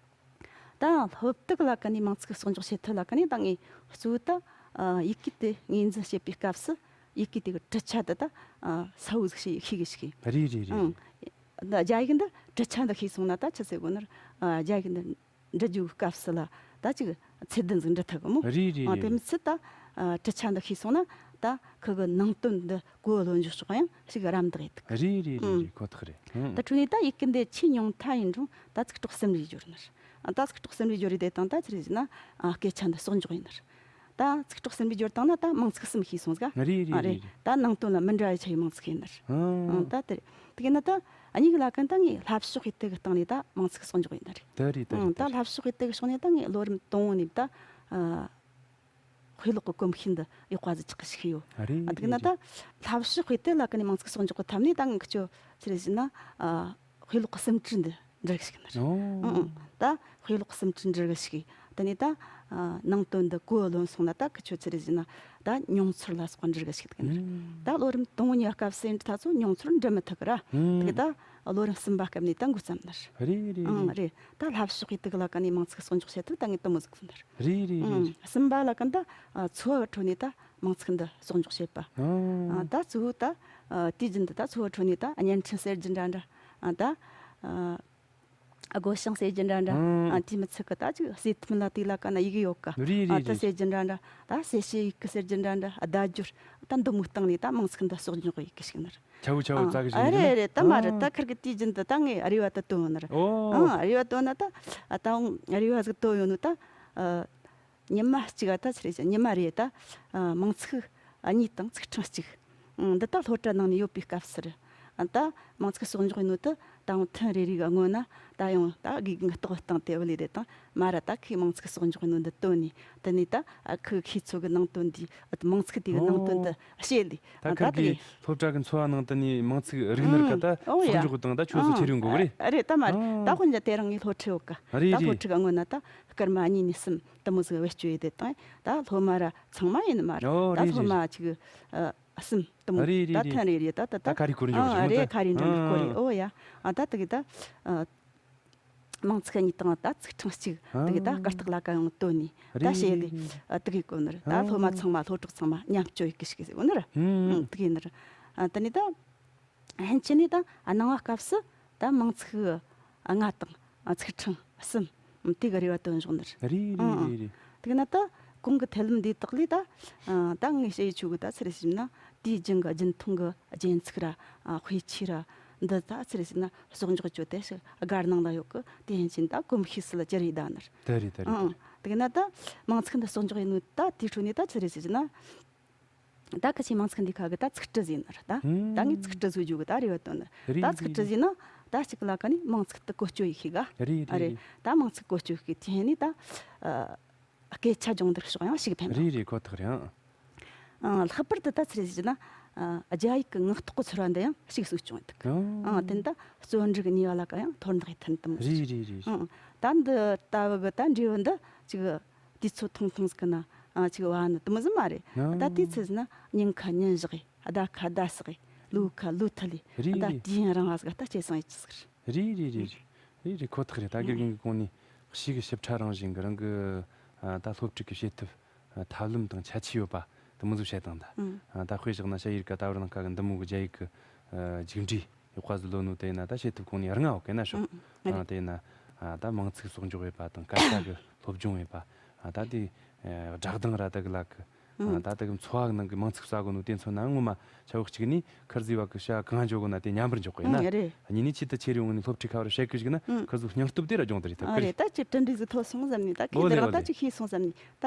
ད་སློབ་དེབ་ལ་ཀ་ནས་མིང་ཚིག་གསོག་འཇོག་བྱེད་ཐབས་ལ་ཀ་ནས་ད་ངས་གཙོ་བོ་ད་ཨ་ཡི་གེ་དེ་ངོས་འཛིན་བྱེད་པའི་སྐབས་སུ་ཡི་གེ་དེ་གི་གྲུབ་ཆ་དེ་ད་ཨ་གསལ་བོ་ཟིག་ཤེས་ཤེས་གི་ཤིག་རེད་རེད་རེད། ཨང་། རེད། ད་རྒྱ་ཡིག་འདི་གྲུབ་ཆ་འདི་ཤེས་སོང་ན་ད་ཆི་ཟེར་དགོས་ན་ར་ཨ་རྒྱ་ཡིག་འདི་འབྲི་རྒྱུའི་སྐབས་སུ་ལ་ད་ཅིག་ཚད་ལྡན་ཟིག་འབྲི་ཐུབ་གི་མོ། རེད་རེད་ཨ་རེད་དེ་རེད། མི་ཚད་ད་ཨ་གྲུབ་ཆ་འདི་ཤེས་སོང་ན་ད་ཁི་གི་ནང་དོན་འདི་གོ་བ་ལོན་འཇོག་ཕྱོགས་ཡང་ཞིག་རམ་འདེགས་ཡེད་ཐུབ་གི། རེད་རེད་རེད་ཨང་། རེད། ཁོ་ཐག་རེད། ཨང་། ད་དྲུག་ནས་ད་ཡི་གེ་འདི་ཆེས་ཉུང་མཐའ་ཡིན་རུང་ད་ཚིག་གྲོགས་གསུམ་རེ་སྦྱོར་ནི་རེད། ཨ་ད་ཚིག་གྲོགས་གསུམ་རེ་སྦྱོར་རེ་དེ་དང་ད་ཆི་རེད་ཟེར་ན་ཨ་སྐད་ཆ་འདི་གསོག་འཇོག་ཡིན་ནི་རེད། ད་ཚིག་གྲོགས་གསུམ་རེ་སྦྱོར་བཏང་ན་ད་མིང་ཚིག་གསུམ་ཤེས་སོང་ཟིག་ཨ་རེད་རེད་ཨ་རེད། རེད། ད་ནང་དོན་ལ་མི་འདྲ་བའི་ཆ་ཡི་མིང་ཚིག་ཡིན་ནི་རེད། ཨང་། ཨང་། ད་དེ་རེད། དེ་གི་ན་ད་ཨ་གཉིས་གི་ལ་ཀ་ནི་ད་ངས་བསླབ་གཞི་དཔེ་དེབ་གི་སྟེང་ནས་ད་མིང་ཚིག་གསོག་འཇོག་ཡིན་ནི་རེད། ད་རེད་ད་ཨང་། རེད་ད་ད་རེད། བསླབ་གཞི་དཔེ་དེབ་གི་ཕྱོགས་ནས་ད་ངས་ལོ་རིམ་དང་པོ་ནས་ད་ཨ་དཔེ་ཀློག་གི་གོམས་གཤིས་འདི་ཡག་པ་ཟིག་ཆགས་ཤིག་ཡོད། ཨ་རེད་ཨ་དེ་གི་ན་རེད་ད་རེད། བསླབ་གཞི་དཔེ་དེབ་ལ་ཀ་ནས་མིང་ཚིག་གསོག་འཇོག་གི་ཐབས་ནས་ད་ངས་ཁི་ཆོ་ཆི་རེད་ཟེར་ན་ཨ་དཔེ་ཀློག་གི་སུམ་ཁྲི་འདི་འབྲི་གི་ཞིག་ནི་རེད། ཨོ། ཨང་ཨང་། ད་དཔེ་ཀློག་གི་སུམ་ཁྲི་འབྲི་གི་ཞིག་དེ་ནས་ད་ཨ་ནང་དོན་འདི་གོ་བ་ལོན་སོང་ན་ད་ཁི་ཆོ་ཆི་རེད་ཟེར་ན་ད་མྱོང་ཚོར་ལ་སོགས་པ་འབྲི་གི་ཞིག་དེ་གི་ནི་རེད། ཨང་། ད་ལོ་རིམ་དང་པོ་གཉིས་པ་སྐབས་སུ་ཡིན་ད་ཚོ་མྱོང་ཚོར་འབྲི་མི་ཐུབ་གི་ར། ཨང་། དེ་གི་ད་ལོ་རིམ་གསུམ་པ་སྐབས་ནས་ད་འགོ་བརྩམས་ནི་རེད། རེད་རེད་ཨང་། རེད། རེད། ད་བསླབ་གཞི་དཔེ་དེབ་ལ་ཀ་ནས་མིང་ཚིག་གསོག་འཇོག་བྱེད་ཐུབ་ད་ངས་དེ་མོ་ཟིག་ཟེར་ནི་རེད། རེད་རེད་རེད། ཨང་། གསུམ་པ་ལ་ཀ་ནས་ད་ཨ་འཚོ་བ་ཁྲོད་ནས་ད་མིང་ཚིག་འདི་གསོག་འཇོག་བྱེད་པ། ཨང་། ཨ་ད་གཙོ་བོ་ད་ཨ་དུས་རྒྱུན་དུ་ད་འཚོ་བ་ཁྲོད་ནས་ད་བརྙན་འཕྲིན་ཟེར་རྒྱུ་འདྲ་འདྲ། ཨ་ད་ཨ་སྒོ་བྱང་ཟེར་རྒྱུ་འདྲ་འདྲ། ཨང་། ཨ་དེ་མི་ཚིག་གི་ད་ཅིག་ཟེར་ཐུབ་ལ་དེ་ལ་ཀ་ན་ཡི་གེ་ཡོད་ཀ་རེད་རེད་ཨ་ད་རེད། ཟེར་རྒྱུ་འདྲ་འདྲ། ད་གསལ་བྱེད་ཡི་གེ་ཟེར་རྒྱུ་འདྲ་འདྲ། ཨ་བརྡ་སྦྱོར་ད་འདི་མོའི་སྟེང་ནས་ད་མིང་ཚིག་འདི་གསོག་འཇོག་ཡི་གེ་ཞིག་ནི་རེད། ཆ་བོ་ཆ་བོ་ཨང་། ཙག་གི་ཨ་ཞིག་རེད་རེད། ད་མ་རེད། ཨང་། ད་ཁིར་གི་དུས་རྒྱུན་དུ་ད་ངས་རེ་བ་ད་བཏོན་ནི་རེད། ཨོ། ཨང་། རེ་བ་བཏོན་ན་ད་ཨ་ད་རེ་བ་ཟིག་བཏོན་ཡོད་ནོ་ད་ཨ་ ཉི་མ་གཅིག་ད་ཚེ་རེ་ཉི་མ་རེ་ད་མིང་ཚིག་གཉིས་དང་ཚིག་ཕྲེང་གཅིག་འདི་ད་སློབ་གྲྭ་ནང་ནས་ཡོད་པའི་སྐབས་སུ་རེད། ད་མིང་ཚིག་གསོག་འཇོག་ཡིན་ནོ་དེ་ད་ཐུན་རེ་རེ་གི་སྔོན་ན་ད་ཡང་ད་དགེ་རྒན་གི་རྟོགས་སྟངས་དེ་བུ་ལས་རེད་དང་མ་ར་ད་ཁོས་མིང་ཚིག་གསོག་འཇོག་ཡིན་ནོ་འདི་བཏོན་ནས་དེ་ནས་ད་ཁོས་ཁོའི་ཚོ་གི་ནང་དོན་འདི་མིང་ཚིག་དེ་གི་ནང་དོན་འདི་བཤད་ལས། ད་ད་ཁར་དེ་གི་གི་སློབ་གྲྭ་གི་འཚོ་བ་ནང་དུ་ནས་མིང་ཚིག་རིག་ནོར་ག་ད་ཨང་། ཨོ་ཡ། གསོག་འཇོག་དང་ད་ཁྱོད་ཚོ་ཨང་། ཁྱེར་ཡོང་དགོས་གི་རེད། ཨ་རེད། ད་མ་རེད། ཨང་། ད་དཔེར་ན་དེ་རིང་ངའི་སློབ་ཁྲིད་ཡོད་ག་རེད་ད་རེད། སློབ་ཁྲིད་གི་སྔོན་ན་ད་སྐར་མ་གཉིས་ནས་གསུམ་དེ་མོ་ཟིག་བེད་སྤྱོད་ཡེད་དེ་དང་ད་སློབ་མ་ར་ཚང་མ་ཡིན་ནི་མ་རེད། ཨོ་ད་རེད་སློབ་རེད་མ་རེད། གཅིག་ཨ་གསུམ་དེ་མོ་རེད་རེད་ད་རེད། ཐོན་རེ་རེད་ད་ད་ད་ད་ཁ་རི་གོ་རི་འཇོག་ཨང་། ཨ་རེད་ད་ཁ་རི་འདྲ་འདྲ་སྐོར་རེད། ཨོ་ཡ། ཨ་ད་དེ་གི་ད་ཨ། མིང་ཚིག་གཉིས་དང་ད་ཚིག་ཕྲེང་གཅིག་ཨ། དེ་གི་ད་སྐར་རྟགས་ལ་ཀ་ཡང་བཏོན་ནས་ད་རེད་བཤད་རེད་དེ་རེད། ཨ་དེ་གི་གོ་ནི་རེད། ད་ཨ། སློབ་མ་ཚང་མ་སློབ་གྲོགས་ཚང་མ་མཉམ་སྤྱོད་ཡེད་གི་ཞིག་ཟེར་གོ་ནི་རེད། ཨུམ། ཨུམ། དེ་གི་ནི་རེད། ཨ་དེ་ནས་ད་ཕན་ཆད་ནས་ད་ཨ་ནང་བ་སྐབས་སུ་ད་མིང་ཚིག་ཨ་ལྔ་དང་ཨ་ཚིག་ཕྲེང་གསུམ་དེ་གི་རེ་བ་བཏོན་བཞག་ནི་རེད། རེད་རེད་ཨང་། རེད་རེད། དེ་གི་ན་ད་གོང་གི་ཐབས་ལམ་འདི་དག་ལས་ད་ཨ་ད་ངས་བཤད་ཡི་ཆོག་གི་ད་ཚུལ་ཞིབ་ན་དེའི་རྒྱུན་གི་རྒྱུན་མཐོང་གི་རྒྱན་ཚིག་ར་ཨ་དཔེ་ཆོས་ར་འདི་ད་ཚུལ་ཞིབ་ན་གསོག་འཇོག་བཅོས་ཏེ་ཞིག་སྒར་ནང་ལ་ཡོད་གི། དེ་ཡིན་ཕྱིན་ད་གོམས་གཤིས་སུ་ལ་ཅི་རེད་ད་ནི་རེད། ད་རེད་ད་རེད་ཨང་། ད་རེད། དེ་གི་ན་ད་མིང་ཚིག་འདི་གསོག་འཇོག་ཡིན་ནོ་ད་དེའི་ཁྲོད་ནས་ད་ཚུལ་ཞིབ་ན། ད་ཁ་ཆེའི་མིང་ཚིག་འདི་ཁ་གི་ད་ཚིག་གྲུབ་ཟིན་ནི་རེད་ད། ཨང་། ད་ངས་ཚིག་གྲུབ་བཟོ་རྒྱུ་གི་ད་རེ་བ་བཏོན་ནི་རེད། ད་ཚིག་གྲུབ་ཟིན་ན་ད་གཅིག་ལ་ཀ་ནི་མིང་ཚིག་ཏུ་བཀོལ་སྤྱོད་ཡེད་ཤེས་ག་རེད་རེད། ཨ་རེད། རེད། ད་མིང་ཚིག་བཀོལ་སྤྱོད་ཤེས་དེ་ནི་ད་ཨ་སྐད་ཆ་སྦྱོང་བརྡར་ཕྱོགས་ཡང་ཞིག་ཕན་རེད། རེད་རེད། ཁོ་ཐག་རེད་ཨང་། ཨང་། ལྷག་པར་དུ་ད་ཚུལ་ཞིབ་ན་ཨ་རྒྱ་ཡིག་གི་ངག་ཐོག་གི་ཚོར་བ་འདི་ཡང་ཞིག་གསོ་སྐྱོང་ཡེད་ཐུབ་གི་ཨང་། ཨང་། དེ་ནི་ད་བརྩོན་འགྲུས་ཀྱི་ནུས་པ་ལ་ཀ་ཡང་མཐོར་འདེགས་ཡེད་ཐུབ་ནི་རེད། རེད་རེད་རེད། ཨང་། ད་འདི་ལྟ་བུ་གི་ད་འབྲས་བུ་འདི་ཅིག་དུས་ཚོད་ཐུང་ཐུང་ཟིག་གི་ནང་ཨ་ཅིག་བ་ནི་དེ་མོ་ཟིག་མ་རེད། ཨང་། ད་དེའི་ཚེ་ཟིན་ན་ཉིན་ཁ་ཉིན་ཞག་གི་ཟླ་ཁ་ཟླ་ཟག་གི་ལོ་ཁ་ལོ་ཐ་ལི་རེད་ད་རེད། དུས་ཡུན་རིང་བ་ཟིག་ད་སྐྱེད་སྲིང་ཡེད་ཆི་ཟིག་རེད། རེད་རེད་རེད། རེད་རེད། ཁོ་ཐག་རེད། ད་དགེ་རྒན་གི་གོང་ནས་ཞིག་གི་ཞིབ་ཕྲ་རང་བཞིན་གི་རང་གི་ཨ་ད་སློབ་ཁྲིད་གི་བྱེད་ཐབས་ཨ་ཐབས་ལམ་དང་ཁྱད་ཆོས་ཡོད་པ་དེ་མོ་ཟིག་བཤད་དང་ད། ཨང་། ཨ་ད་དཔེ་བཞག་ན་ཞ་ཡིར་ཀ་ད་བར་ནང་ཀ་གི་འདི་མོ་གི་རྒྱ་ཡིག་གི་ཨ་རྒྱུགས་འབྲས་ཡག་པ་ཟིག་ལོན་ནོ་དེ་ཡིན་ན་ད་བྱེད་ཐབས་གོང་ནས་རང་ང་འོག་གི་ན་ཤོག་ཨང་། ཨ་དེ་ཡིན་ན་ཨ་ད་མིང་ཚིག་གསོག་འཇོག་ཡེད་པ་དང་སྐད་ཆ་གི་སློབ་སྦྱོང་ཡེད་པ་ཨ་ད་དེ་ཨ་སྒྲ་གདངས་ར་ད་གི་ལ་གི་ཨ་ཨང་། ད་ད་གི་འཚོ་བ་གི་ནང་གི་མིང་ཚིག་གསོག་གོ་ནོ་དེ་མཚོན་ན་ངོ་མ་ཆ་བོ་གཅིག་ནས་ཁར་ཟི་བ་གི་བྱ་གང་འཇོག་གོ་ན་དེ་ཉམས་པར་འཇོག་གི་ཡིན་ན། ཨང་། རེད། གཉིས་ནས་ཆེད་དུ་ཁྱེར་ཡོང་ནས་སློབ་ཁྲིད་ཁ་བར་བཤད་གི་ཞིག་ན་ཨང་། ཁར་ཟི་སྙིང་སྟོབས་དེ་ར་སྦྱོང་དེ་རེད་ཐབས་ཨ་ཀི་རེད། ད་ཅི་དྲིན་འདྲི་ཟིག་ཐོབ་སོང་བསམ་ནས་ད་ཁྱེད་ཨོ་ལེ་འདི་རང་ཨོ་ད་ལེ། ཅི་ཤེས་སོང་བསམ་ནས་ད།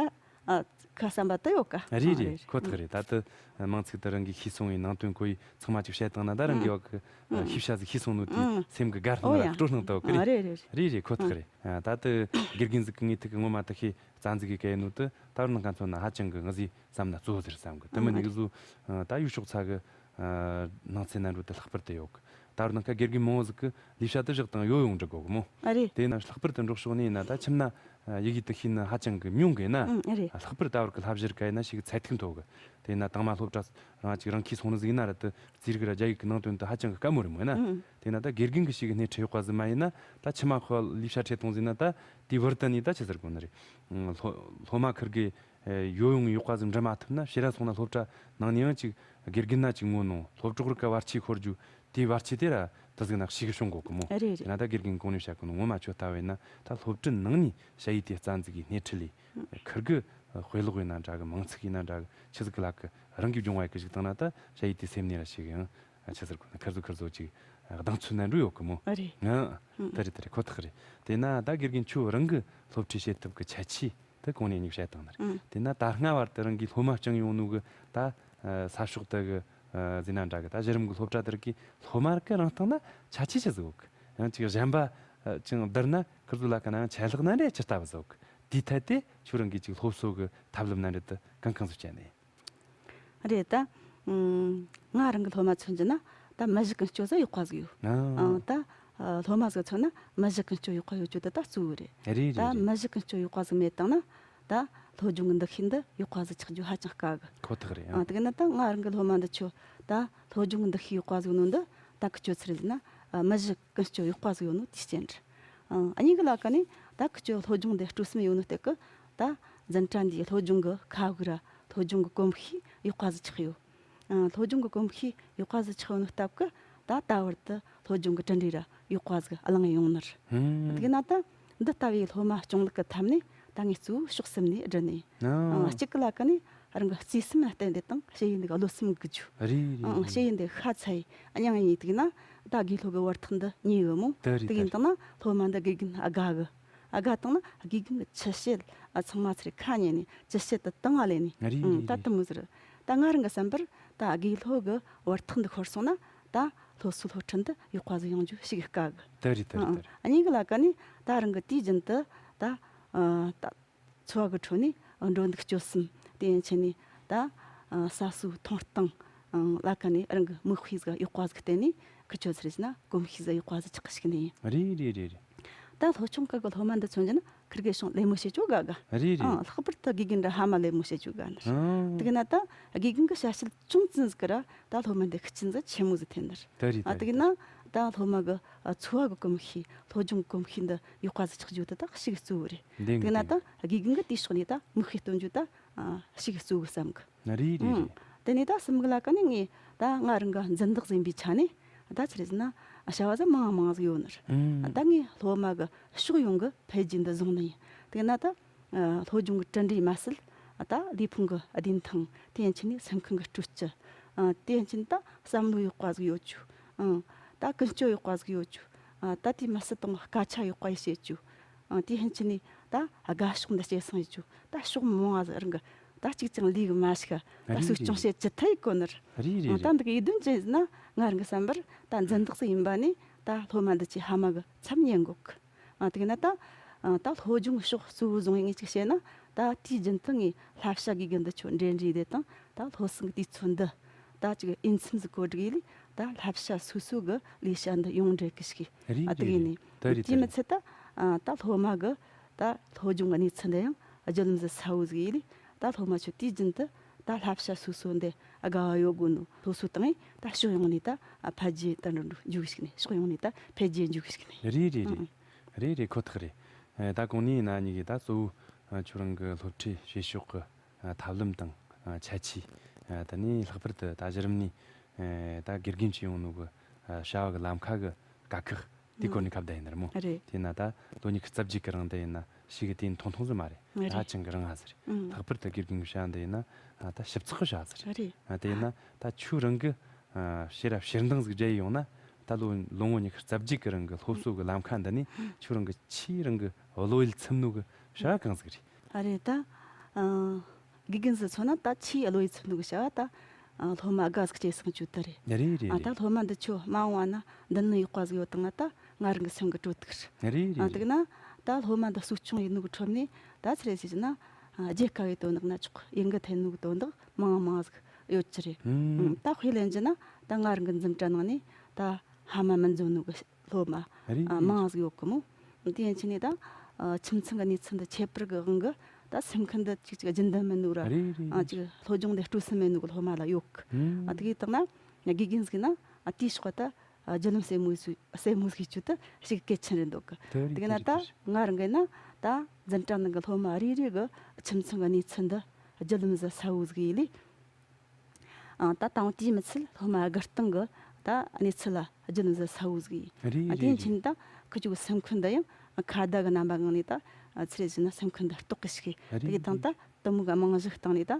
ཨ། ཁ་བསམ་པ་དུ་ཡོད་ཀ་རེད་ཨ་རེད། རེད། ཁོ་ཐག་རེད། ད་དུ་མིང་ཚིག་དུ་རང་གིས་ཤེས་སོང་བའི་ནང་དོན་གོ་ཡི་ཚང་མ་ཅིག་བཤད་བཏང་ན་ད་རང་གི་ཨ་བ་གི་ཨ་ཤེས་བྱ་ཟིག་ཤེས་སོང་ནོ་དེ་ཨ་སེམས་གི་དགའ་སྣང་ཨོ་ལ་ཡ་སྤྲོ་སྣང་དུ་བ་གི་ཨ་རེད། རེད་རེད་རེད། རེད་རེད། ཁོ་ཨ་ཐག་རེད། ཨ་ད་དུ་དགེ་རྒན་ཟིག་གི་ངའི་ཐུག་གི་ངོ་མ་དུ་ཤེས་རྩ་འཛུགས་གི་གལ་ནོ་དུ་ད་རུང་ནང་ཁ་མཚོན་ན་ཧ་ཅང་གི་ངི་ཟིག་བསམ་ན་གཙོ་བོ་ཟེར་བསམ་གི་དུ་མི་ཨ་ནི་གི་ཨ་ཟུ་ཨ་ད་ཡུལ་ཕྱོགས་ཚ་གི་ཨ་ནང་ཚན་ན་འགྲོ་དུ་ལྷག་པར་དུ་ཡོད་གི་ད་རུང་ནང་ཁ་དགེ་རྒན་མང་བོ་ཟིག་གི་ལས་བྱ་དུ་བཞག་དང་ཡོ་ཡོང་འགྲིག་གོ་གི་མོ། ཨ་རེད། དེ་ན་ལྷག་པར་དུ་འབྲོག་ཕྱོགས་ནས་ཡིན་ན་ད་ཁྱིམ་ན་ཡི་གེ་དུ་ཤེས་ན་ཧ་ཅང་གི་ཉུང་གི་ཡིན་ན། ཨ་རེད། ལྷག་པར་ད་བར་གི་ལྷ་བཞིར་ག་ཡིན་ན་ཞིག་གི་ཚད་ཐིག་མཐོ་གི་དེ་ན་དང་མ་སློབ་གྲྭ་རང་ཅིག་རང་ཁྱིས་སོང་ནི་ཟིག་ཡིན་ན་ར་དུ་རྩིས་རིག་ར་རྒྱ་ཡིག་གི་ནང་དོན་དུ་ཧ་ཅང་གི་དཀའ་མོ་རེད་མོ་ཡིན་ན། དེ་ན་ད་དགེ་རྒན་གི་ཞིག་གི་སྣེ་ཁྲིད་ཡག་པ་ཟིག་མ་ཡིན་ན་ད་ཁྱིམ་མ་ཁོ་ལས་བྱ་ཁྲིད་གཏོང་ཟིན་ན་ད་དེའི་བར་དུ་ནས་ད་ཆི་ཟེར་དགོ་ནི་རེད། སློབ་སློབ་མ་ཁིར་གི་ཡོ་ཡོང་ཡག་པ་ཟིག་འབྲི་མ་ཐུབ་ན་ཕྱིར་ར་སོང་ན་སློབ་གྲྭ་ནང་ནས་ཡང་ཅིག་དགེ་རྒན་ན་ཅིག་ངོ་ནོ་སློབ་གྲོགས་རིག་ག་བར་ཆད་ཤོར་རྒྱུ་དེའི་བར་ཆད་དེ་ར་དུ་ཟིག་ན་ཞིག་གི་བྱུང་གོ་གི་མོ། ཨ་རེད་རེད། དེ་ན་ད་དགེ་རྒན་གོང་ནས་བཤད་གི་ནོ་ངོ་མ་ཆོ་ལྟ་བས་ན་ད་སློབ་གྲྭ་ནང་ནས་ཞ་ཡི་དེ་རྩ་འཛུགས་གི་སྣེ་ཁྲིད་ལས་ཁིར་གི་དཔེ་ཀློག་ཡིན་ན་འདྲ་གི་མིང་ཚིག་ཡིན་ན་འདྲ་གི་ཆི་ཟིག་གི་ལ་གི་རང་གི་སྦྱོང་བ་ཡི་གི་ཞིག་བཏང་ན་ད་ཞ་ཡི་དེ་སེམས་ནས་ར་ཞིག་ཡང་ཆི་ཟེར་གོ་ན་ཁིར་ཟོ་ཁིར་ཟོ་ཅིག་གདེང་ཚོད་ན་འགྲོ་ཡོད་གི་མོ། ཨ་རེད། ང་ཨང་། དེ་རེད་དེ་རེད། ཁོ་ཐག་རེད། དེ་ན་ད་དགེ་རྒན་ཁྱོད་རང་གི་སློབ་ཁྲིད་བྱེད་ཐབས་གི་ཁྱད་ཆོས་དེ་གོང་ནས་ཉིག་བཤད་བཏང་ནི་རེད། ཨང་། དེ་ན་ད་སྔ་བར་དུ་རང་གི་སློབ་མ་བསྐྱངས་ཡོང་ནོ་གི་ད་ས་ཕྱོགས་དེ་གི་ཟེར་ན་འདྲ་གི་ད་གཞི་རིམ་གི་སློབ་གྲྭ་དེར་གི་སློབ་མ་ར་གི་རང་སྟེང་ན་ཆ་ཆེ་ཆི་ཟིག་ཡོད་གི་ཡང་ཅིག་གཞན་པ་ཅིག་བསྡུར་ན་ཁིར་ཟོ་ལ་གི་ན་ཡང་ཆད་ལྷག་ན་འདྲ་ཅི་ལྟ་བུ་ཟིག་ཡོད་གི་དེའི་ཐད་དེ་ཁྱོད་རང་གི་ཅིག་སློབ་གསོ་གི་ཐབས་ལམ་ན་འདྲ་དུ་གང་གང་ཟིག་བྱས་ནས། རེད་ད། ཨང་། ང་རང་གི་སློབ་མ་མཚོན་རྒྱུ་ན་ད་མི་གཞི་ཀུན་སྤྱོད་ཟིག་ཡག་པ་ཟིག་ཡོད། ཨང་། ཨང་། ད་ཨ་སློབ་མ་ཟིག་མཚོན་ན་མི་གཞི་ཀུན་སྤྱོད་ཡག་པ་ཡོད་རྒྱུ་དེ་ད་གཙོ་བོ་རེད། རེད་རེད་ད། རེད། མི་གཞི་ཀུན་སྤྱོད་ཡག་པ་ཟིག་མེད་བཏང་ན་ད་སློབ་སྦྱོང་གི་འདུ་ཤེས་འདི་ཡག་པ་ཟིག་ཆགས་རྒྱུ་ཧ་ཅང་དཀའ་གི་ཁོ་ཐག་རེད། ཨང་། ཨང་། དེ་གི་ན་ད་ང་རང་གི་སློབ་མ་འདི་ཆོ་ད་སློབ་སྦྱོང་གི་འདུ་ཤེས་ཡག་པ་ཟིག་ཡོད་ནོ་འདི་ད་ཁི་ཆོ་ཚུར་ཟིན་ན་ཨ་མི་གཞི་ཀུན་སྤྱོད་ཡག་པ་ཟིག་ཡོད་ནོ་དེའི་རྐྱེན་རེད། ཨང་། ཨ་ནི་གི་ལ་ཀ་ནི་ད་ཁི་ཆོ་སློབ་སྦྱོང་འདི་སྤྲོ་སེམས་ཡོད་ནོ་སྟེ་གི་ད་འཛིན་གྲྭ་འདིའི་སློབ་སྦྱོང་གི་ཁ་དབུགས་ར་སློབ་སྦྱོང་གི་གོམས་གཤིས་ཡག་པ་ཟིག་ཆགས་ཡོད། ཨང་། སློབ་སྦྱོང་གི་གོམས་གཤིས་ཡག་པ་ཟིག་ཆགས་ཡོད་ནོ་སྟབས་ཀྱིས་ད་ད་བར་དུ་སློབ་སྦྱོང་གི་གྲུབ་འབྲས་ར་ཡག་པ་ཟིག་བླངས་ཡོང་ནི་རེད། ཧུམ། དེ་གི་ན་ད་འདི་ལྟ་བུའི་སློབ་མ་སྐྱོང་ལུགས་ཀྱི་ཐད་ནས་ད་ངས་གཙོ་བོ་ཕྱོགས་གསུམ་ནས་བསྒྲུབས་ནས། ཨང་། ཨང་། གཅིག་གི་ལ་ཀ་ནས་རང་གི་བརྩེ་སེམས་ལ་བརྟེན་ཏེ་དང་ཞ་ཡི་འདི་ག་བློ་སེམས་འགུལ་རྒྱུ། རེད་རེད། ཨང་། རེད། ཞ་ཡི་འདི་ཤ་ཚ་ཡི་སྙིང་ཡིན་དུས་ན་ད་དགེ་སློབ་ཀྱི་བར་ཐག་འདི་ཉེ་གི་མོ། ད་རེད། དེ་ཡིན་ད་དང་ན་སློབ་མ་འདི་དགེ་རྒན་དགའ་གི་ཨ་དགའ་བཏང་ན་དགེ་རྒན་གྱི་ཅི་བཤད་ཨ་ཚང་མ་ཚུར་ཁ་ཉན་ནས་ཅི་བཤད་དུ་བཏང་ང་ལེ་ནས། རེད། ཨང་། རེད། ད་རེད། དུ་མོ་ཟེར། ད་ང་རང་གི་བསམ་པར་ད་དགེ་སློབ་གི་བར་ཐག་འདི་ཤོར་སོང་ན་ད་སློབ་གསོ་སློབ་ཁྲིད་འདི་ཡག་པ་ཟིག་ཡོང་རྒྱུ་ཞིག་དཀའ་གི། ད་རེད། ད་རེད། ཨང་། ད་རེད། ཨ་གཉིས་ཀྱི་ལ་ཀ་ནས་ད་རང་གི་དུས་རྒྱུན་དུ་ད་ཨ་ད་འཚོ་བ་གི་ཁྲོད་ནས་འགྲོ་འདུག་སྤྱོད་གསུམ། དེ་ཡན་ཆད་ནས་ད་ཨ་ཟ་སྲོལ་འཐུང་སྟངས་ལ་ཀ་ནས་རང་གི་མིག་དཔེ་ཟིག་ཡག་པ་ཟིག་བསྟན་ནས་ཁི་ཆོ་ཚུར་ཟེར་ན་གོམས་གཤིས་ཟིག་ཡག་པ་ཟིག་ཆགས་ཀྱི་ཞིག་ནས་ཡིན། རེད། རེད། རེད། རེད། ད་སློབ་ཆུང་སྐབས་ཀྱི་སློབ་མ་འདི་མཚོན་རྒྱུ་ན་ཁིར་གེ་ཤོང་ལད་མོ་བྱེད་ཆོག་དགའ་དགའ། རེད། རེད། ཨང་། ལྷག་པར་དུ་དགེ་རྒན་འདྲ་ཕ་མ་ལད་མོ་བྱེད་ཆོག་དགའ་ནི། ཨང་། དེ་གི་ན་ད་དགེ་རྒན་གི་བྱ་བྱེད་ཅུང་ཙམ་ཟིག་གི་ར་ད་སློབ་མ་འདི་ཤུགས་རྐྱེན་ཟིག་ཆེན་མོ་ཟིག་ཐེབས་ནི་རེད། ད་རེད། ཨ་དེ་གི་ན་ད་སློབ་མ་གི་ཨ་འཚོ་བ་གི་གོམས་གཤིས། སློབ་སྦྱོང་གི་གོམས་གཤིས་འདི་ཡག་པ་ཟིག་ཆགས་རྒྱུ་དེ་ད་ཞིག་གཙོ་བོ་རེད། འདི་དེ་གི་ན་ད་འདི་དགེ་རྒན་གི་དེའི་ཕྱོགས་ནས་ད་མིག་དཔེ་སྟོན་རྒྱུ་ད་ཨ་ཞིག་གཙོ་བོ་བསམ་གི། རེད། རེད། ཨང་། རེད། དེ་ནས་ད་གསུམ་གི་ལ་ཀ་ནས་ངས་ད་ང་རང་གི་འཛིན་བདག་ཟིན་པའི་ཆ་ནས་ད་ཆི་རེད་ཟེར་ན་བྱ་བ་ཟིག་མང་མང་ཟིག་ཡོད་ནི་རེད། ཨང་། ད་ངས་སློབ་མ་གི་ཕྱོགས་ཡོངས་གི་འཕེལ་རྒྱས་འདི་བཟུང་ནི་ཡིན། དེ་ན་ད་ཨ་སློབ་སྦྱོང་གི་གྲུབ་འབྲས་མ་ཟད་ད་ལུས་ཕུང་གི་བདེ་ཐང་། དེ་ཡན་ཆད་ནས་སེམས་ཁམས་གི་སྤྲོ་སྐྱིད། ཨ་དེ་ཡན་ཆད་ནས་ད་བསམ་བློ་ཡག་པ་ཟིག་ཡོད་རྒྱུ། ཨང་། ད་ཀུན་སྤྱོད་ཡག་པ་ཟིག་ཡོད་རྒྱུ། ཨ་ད་དེ་མ་ཟད་དང་སྐད་ཆ་ཡག་པ་ཡི་བཤད་རྒྱུ། ཨ་དེ་ཡན་ཆད་ནས་ད་དགའ་ཕྱོགས་འདི་སྐྱེད་སྲིང་ཡེད་རྒྱུ། ད་ཕྱོགས་མང་བ་ཟིག་རང་གི་ད་གཅིག་ཀྱང་ལས་གི་མ་ཞིག་ད་རེད། སུས་ཀྱང་རེད། བཤད་ཅི་ཐད་ཡི་གོ་ནི་རེད། རེད། རེད། ཨ་ད་རེད། འདི་གི་ཡིད་དོན་ཅི་ཡིན་ཟེར་ན་ང་རང་གི་བསམ་པར་ད་འཛིན་བདག་ཟིག་ཡིན་པ་ནས་ད་སློབ་མ་འདི་ཆེ་ཕ་མ་གི་ཚབ་ཉན་དགོ་གི། ཨ་དེ་གི་ན་ད་ཨ་ད་སློབ་སྦྱོང་ཕྱོགས་གཙོ་བོ་བཟུང་ཡི་ངས་ཅིག་བཤད་ན། ད་དུས་རྒྱུན་དུ་ངས་བསླབ་བྱ་དགེ་རྒན་འདི་ཆོ་འབྲེལ་འདྲིས་དེ་དང་ད་སློབ་གསེང་གི་དུས་ཚོད་འདི་ད་ཅིག་འོས་འཚམ་ཟིག་གོ་སྒྲིག་ཡི་ལས་ད་བསླབ་བྱ་སོ་སོ་གི་ལས་བྱ་འདི་ཡོངས་འབྲེལ་གི་ཞིག། རེད། ཨ་དེ་གི་རེད། ནས་ད་རེད། ད་དེ་མི་རེད། ཚད་ད་ཨ་ད་སློབ་མ་གི་ད་སློབ་སྦྱོང་གི་གནས་ཚུལ་འདི་ཡང་རྒྱུས་ལོན་ཟིག་ཚ་བོ་ཟིག་ཡི་ལས་ད་སློབ་མ་ཆོ་དུས་རྒྱུན་དུ་ད་བསླབ་བྱ་སོ་སོ་འདི་དགའ་བ་ཡོད་དགོས་ནོ་སློབ་གསོ་བཏང་ཡི་ད་ཕྱོགས་ཡོངས་ནས་ད་ཨ་འཕེལ་རྒྱས་ད་འགྲོ་འགྲོ་འཇུག་གི་ཞིག་ནས། ཕྱོགས་ཡོངས་ནས་ད་འཕེལ་རྒྱས་འཇུག་གི་ཞིག་ནས། རེད། རེད། རེད། ཨང་། རེད། རེད། ཁོ་ཐག་རེད། ཨ་ད་གོང་ནས་ཡིན་ན་གཉིས་ཀྱིས་ད་གཙོ་བོ་ཨ་ཁྱོད་རང་གི་སློབ་ཁྲིད་བྱེད་ཕྱོགས་ཀྱི་ཨ་ཐབས་ལམ་དང་ཨ་ཁྱད་ཆོས། ཨ་དེ་ནས་ལྷག་པར་དུ་ད་གཞི་རིམ་ནས་ཨ་ད་དགེ་རྒན་བྱེད་ཡོང་ནོ་གི་ཨ་བྱ་བ་གི་ལམ་ཁ་གི་དཀའ་ཁག་དེའི་སྐོར་ནས་ཁ་བརྡ་ཡིན་ནི་རེད་མོ། རེད། དེས་ན་ད་ལོ་ཉི་ཤུ་རྩ་བརྒྱད་ཀྱི་རིང་དུ་ཡིན་ན་ཞིག་གི་དེ་མཐོང་མཐོང་ཟིག་མ་རེད། རེད། ཧ་ཅང་གི་རིང་ང་ཟིག་རེད། ཨང་། ལྷག་པར་དུ་དགེ་རྒན་གི་བྱ་བ་འདི་ཡིན་ན་ཨ་ད་ཞིབ་ཚགས་གི་བྱ་བ་ཟིག་རེད། རེད། ཨ་དེས་ན་ད་ཁྱོད་རང་གི་ཨ་ཕྱིར་ར་ཕྱིར་འདང་ཟིག་རྒྱག་ཡོང་ན་ད་ལོ་ལོ་ངོ་ཉི་ཤུ་རྩ་བརྒྱད་ཀྱི་རིང་གི་སློབ་གསོ་གི་ལམ་ཁ་འདི་ནས་ཁྱོད་རང་གི་ཆེས་རང་གི་བློ་ཡུལ་ཚིམ་ནོ་གི་བྱ་བ་གང་ཟིག་རེད། ཨ་རེད། ད་ཨ་དགེ་རྒན་ཟིག་མཚོན་ན་ད་ཆེས་བློ་ཡུལ་ཚིམ་ནོ་གི་བྱ་བ་ད་ཨ་སློབ་མ་དགའ་ཟིག་སྐྱེད་སྲིང་བཅུག་ད་རེད། རེད། རེད། ཨ་ད་རེད། སློབ་མ་འདི་ཆོ་མ་འོངས་པ་ན་འདི་ནི་ཡག་པ་ཟིག་ཡོད་དང་ན་ད་ང་རང་གི་སེམས་གི་སྤྲོ་ཐུག་རེད། རེད། རེད། ཨ་དེ་གི་ན་ད་སློབ་མ་འདི་གསོ་སྐྱོང་ཡེད་ནོ་གི་ཁྲོད་ནས་ད་ཚེ་རེ་ཟིག་ན་ཨ་རྒྱལ་དཀའ་བའི་དོན་དག་ན་ཆོག་ཡིན་གི་ཐེན་ནོ་གི་དོན་དག་མང་མང་ཟིག་ཡོད་ཀྱི་རེད། ཨང་། ད་དཔེ་ལེན་རྒྱུ་ན་ད་ང་རང་གི་འཛིན་གྲྭ་ནང་ནས་ད་ཕ་མ་མི་འཛོམས་ནོ་གི་སློབ་མ་རེད། ཨ་མང་ཟིག་ཡོད་གི་མོ། དེ་ཡན་ཆད་ནས་ད་ཨ་ཁྱིམ་ཚང་གི་གནས་ཚུལ་འདི་ཁྱད་པར་གི་དབང་གིས་ད་སེམས་ཁམས་འདི་ཅིག་ཅིག་རྒྱུན་ལྡན་མིན་ནོ་ར། རེད། རེད། ཨ་ཅིག་སློབ་སྦྱོང་འདི་སྤྲོ་སེམས་མེད་ནོ་གི་སློབ་མ་ལ་ཡོད་གི། ཨང་། ཨ་དེ་གི་དང་ན་དགེ་རྒན་ཟིག་ན་ཨ་དེའི་ཕྱོགས་ད་ཨ་རྒྱུས་ལོན་གསལ་མོ་ཟིག་གསལ་མོ་ཟིག་བྱེད་རྒྱུ་ད་ཞིག་གལ་ཆེན་རེད་འདུག་གི། དེ་རེད། དེ་གི་ན་དེ་རེད། ད་དེ་རེད། ང་རང་གི་ན་ད་འཛིན་གྲྭ་ནང་གི་སློབ་མ་རེ་རེ་གི་ཁྱིམ་ཚང་གི་གནས་ཚུལ་འདི་རྒྱུས་ལོན་ཟིག་ཚ་བོ་ཟིག་ཡེ་ལས། ཨང་། ད་དང་དེའི་མི་ཚད་སློབ་མ་སྒེར་སྟེང་གི་ད་གནས་ཚུལ་ལ་རྒྱུས་ལོན་ཟིག་ཚ་བོ་ཟིག་ཡིན། རེད། ཨ་དེ་རེད། ཡིན་ཕྱིན་རེད། ད་ཁི་ཆོ་གི་སེམས་ཁམས་འདི་ཡང་ཁ་བརྡ་གི་རྣམ་པ་ངང་ནས་ད་ཨ་ཚུར་ཟེར་ན་སེམས་ཁམས་འདི་རྟོགས་གི་ཞིག་གི། རེད། དེ་གི་དང་རེད། ད་དུ་མོ་གི་རྨང་གཞི་སྟེང་ནས་ད་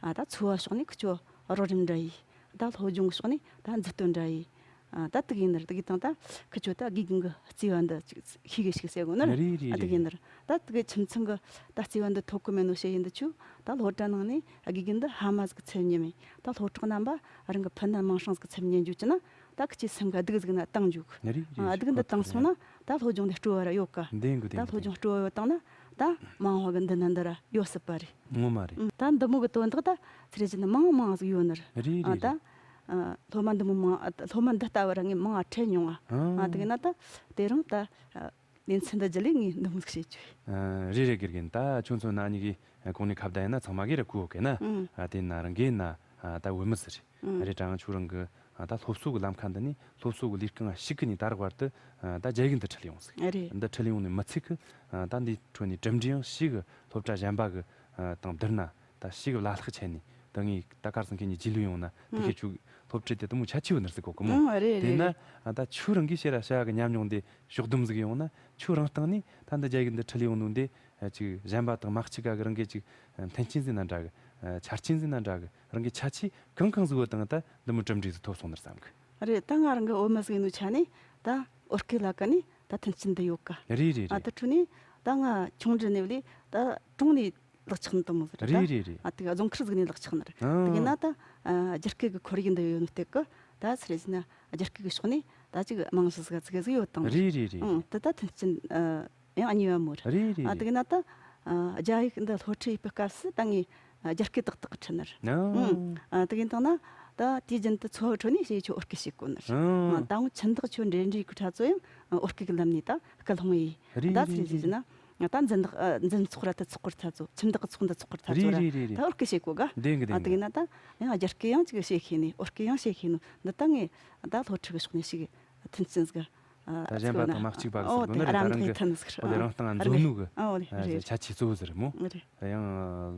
ཨ་ད་འཚོ་བ་ཕྱོགས་ནས་ཁི་ཆོ་རོགས་རམ་འདྲ་ཡིན། ད་སློབ་སྦྱོང་ཕྱོགས་ནས་ད་མཛུབ་སྟོན་འདྲ་ཡིན། ཨ་ད་དེ་གི་ཡིན་ནི་རེད། དེ་གི་དང་ད་ཁི་ཆོ་ད་དགེ་རྒན་གི་བརྩེ་བ་འདི་ཅིག་ཤེས་གི་ཞིག་ཟེར་གོ་ནི་རེད། རེད། རེད། ཨ་དེ་གི་ཡིན་ནི་རེད། རེད། ད་དེ་གི་ཁྱིམ་ཚང་གི་ད་བརྩེ་བ་འདི་ཐོབ་གི་མེད་ནོ་བཤད་ཡིན། འདི་ཆོ་ད་སློབ་གྲྭ་ནང་ནས་དགེ་རྒན་འདི་ཕ་མ་ཟིག་གི་ཚབ་ཉན་མེད། ད་སློབ་གྲོགས་རྣམ་པ་རང་གི་ཕུ་ནུ་མིང་སྲིང་ཟིག་གི་ཚབ་ཉན་རྒྱུ་ཅི་ན་ད་ཁི་ཆོའི་སེམས་གི་སྡུག་ཟིག་ན་བཏང་རྒྱུ་གི། རེད། རེད། ཨ་སྡུག་འདི་བཏང་སོང་ན་ད་སློབ་སྦྱོང་འདི་སྤྲོ་བ་ར་ཡོད་ག། འདི་གི་ད་འདི་སློབ་སྦྱོང་སྤྲོ་བ་ཡོད་བཏང་ན་ད་མ་འོངས་པ་གི་འདི་ན་འདི་ར་ཡོད་སྲིད་པ་རེད། ངོ་མ་རེད། ཨང་། ད་འདི་མོ་གི་དོན་དག་ད་ཚེ་རེ་ཅི་ན་མང་མང་ཟིག་ཡོད་ནི་རེད། རེད། ཨ་རེད། ད་རེད། ཨ་སློབ་མ་འདི་མོ་མང་ཨ་སློབ་མ་འདི་ལྟ་བུ་ར་ངས་མང་ང་འཕྲད་མྱོང་ང་། ཨ་ཨ་དེ་གི་ན་ད་དེ་རིང་ད་ཨ་ལེ་ཚན་འདི་རྒྱུད་ལས་ངས་འདི་མོ་ཟིག་བཤད་རྒྱུ་ཡིན། ཨ་རེད་རེད། དགེ་རྒན། ད་ཁྱོད་ཚོ་ན་གཉིས་ཀྱིས་གོང་ནས་ཁ་བརྡ་ཡིན་ན་ཚང་མ་གིས་ར་གོ་གི་ན། ཨང་། ཨ་དེ་ན་རང་གིས་ན་ཨ་ད་བུད་མེད་ཟིག་རེད། ཨང་། རེད་དྲ་ང་ཁྱོད་རང་གི་ཨ་ད་སློབ་གསོ་གི་ལམ་ཁ་འདི་ནས་སློབ་གསོ་གི་ལས་རྐང་ཞིག་གི་ནས་ད་རག་བར་དུ་ཨ་ད་རྒྱ་ཡིག་འདི་ཁྲིད་ཡོང་ཟིག། ཨ་རེད། འདི་ཁྲིད་ཡོང་ནས་མི་ཚད་གི་ཨ་ད་འདི་ཁྲོད་ནས་གྲུབ་འབྲས་ཡང་ཞིག་གི་སློབ་གྲྭ་གཞན་པ་གི་ཨ་དང་བསྡུར་ན་ད་ཞིག་གི་བླ་ལྷག་ཆད་ནས་ད་ངས་ད་གར་སོང་ཁྱེད་གཉིས་རྒྱུས་ལོན་ཡོང་ན་དེ་ཨང་། ཁྱེད་ཆོ་སློབ་ཁྲིད་དེ་དུ་མོ་ཁྱད་ཆེ་བོ་ནར་ཟིག་གོ་གི་མོ། ཨང་། ཨ་རེད་དེ་རེད་ན་རེད། ཨ་ད་ཁྱོད་རང་གིས་ཤེས་ར་བྱ་གི་ཉམས་མྱོང་དེ་ཕྱོགས་བསྡོམས་ཟིག་ཡོང་ན་ཁྱོད་རང་སྟེང་ནས་ད་འདི་རྒྱ་ཡིག་འདི་ཁྲིད་ཡོང་ནོ་འདི་ཨ་ཅིག་གཞན་པ་དང་མ་གཅིག་ག་གི་རང་གི་ཅིག་ཨ་མཐུན་རྐྱེན་ཟིག་ན་འདྲ་གི། ཨ་ཆ་རྐྱེན་ཟིག་ན་འདྲ་གི། རང་གི་ཁྱད་ཆོས་གང་གང་ཟིག་ཡོད་དང་ད་འདི་མོ་གྲུབ་འབྲས་ཟིག་ཐོབ་སོང་ནར་བསམ་གི། རེད། ད་ང་རང་གི་འོ་མ་ཟིག་ཡིན་ནོ་ཆ་ནས་ད་འོ་སྐོལ་ལ་ཀ་ནས་ད་མཐུན་རྐྱེན་འདི་ཡོད་ཀ། རེད་རེད་ཨ་རེད། ད་ཁྲུ་ནས་ ད་ང་ཆུང་འདྲི་ནས་བ་ལས་ད་གྲོང་ནས་ལག་ཆགས་ནི་དང་མོ་ཟེར་ར། རེད་རེད་རེད། ཨ་དེ་རྫོང་མཁར་ཟིག་ནས་ལག་ཆགས་ནི་རེད། ཨང་། དེ་གི་ན་ད་ཨ་རྒྱ་སྐད་གི་ཁོར་ཡུག་འདི་ཡོད་ནི་སྟེགས་གི་ད་ཚེ་རེ་ཟིན་ན་རྒྱ་སྐད་གི་ཕྱོགས་ནས་ད་ཅིག་རྨང་གཞི་ཟིག་ཙི་གེ་ཟིག་ཡོད་དང་། རེད་རེད་རེད། ཨང་། དེ་ད་མཐུན་རྐྱེན་ཨ་ཡང་ཨ་ཉེ་བ་མོ་རེད། རེད་རེད་ཨ་རེད། དེ་གི་ན་ད་ཨ་རྒྱ་ཡིག་འདི་སློབ་ཁྲིད་ཡེད་པའི་སྐབས་སུ་ད་ངས་ཨ་རྒྱ་སྐད་ཏག་ཏག་གི་ཁྲིད་ནི་རེད། ཨང་། ཨང་། ཨ་དེ་གི་ན་ད་ད་དུས་རྒྱུན་དུ་འཚོ་བའི་ཁྲོད་ནས་ཞེ་ཆོ་བོད་སྐད་བཤད་གོ་ནི་རེད། ཨང་། ཨ་ད་འུ་ཁྱིམ་བདག་ཆོ་འབྲེལ་འདྲིས་གི་ཁྲ་ཚོ་ཡང་ཨ་བོད་སྐད་གི་ལམ་ནས་ད་སྐད་སློང་ཡེ། རེད་ད་རེད་ཚེ་རེ་རེད་ཟིན་ན། ད་འཛིན་བདག་ཨ་འཛིན་ཚོགས་ར་ད་ཚོགས་སྐོར་ཚ་ཚོ། ཁྱིམ་བདག་གི་ཚོགས་འདུ་ཚོགས་སྐོར་ཚ་ཚོ་ར། རེད་རེད་རེད་རེད། ད་བོད་སྐད་བཤད་གོ་ག་བདེན་གི་ཨ་བདེན་དེ་གི་གི། ན་ད་ཡང་རྒྱ་སྐད་ཡང་ཅིག་བཤད་ཤེས་ནི། བོད་སྐད་ཡང་བཤད་ཤེས་ནི་འདི་ད་ངས་ད་སློབ་ཁྲིད་གི་ཕྱོགས་ནས་ཞིག་མཐུན་རྐྱེན་ཟིག་ཨ་ད་གཞན་པ་དང་མ་གཅིག་པ་གི་ཨོ་ཟེར་དགོས་ནི་རེད། ད་རང་གི་ཐ་ནི་ཟིག་ཨོ་དེ་རང་སྟེང་འཛོམས་ནོ་གི་ཨོ་རེད་ཨ་རེད། ཁྱད་ཆོས་གཙོ་བོ་ཟིག་རེད་མོ། རེད། ཡང་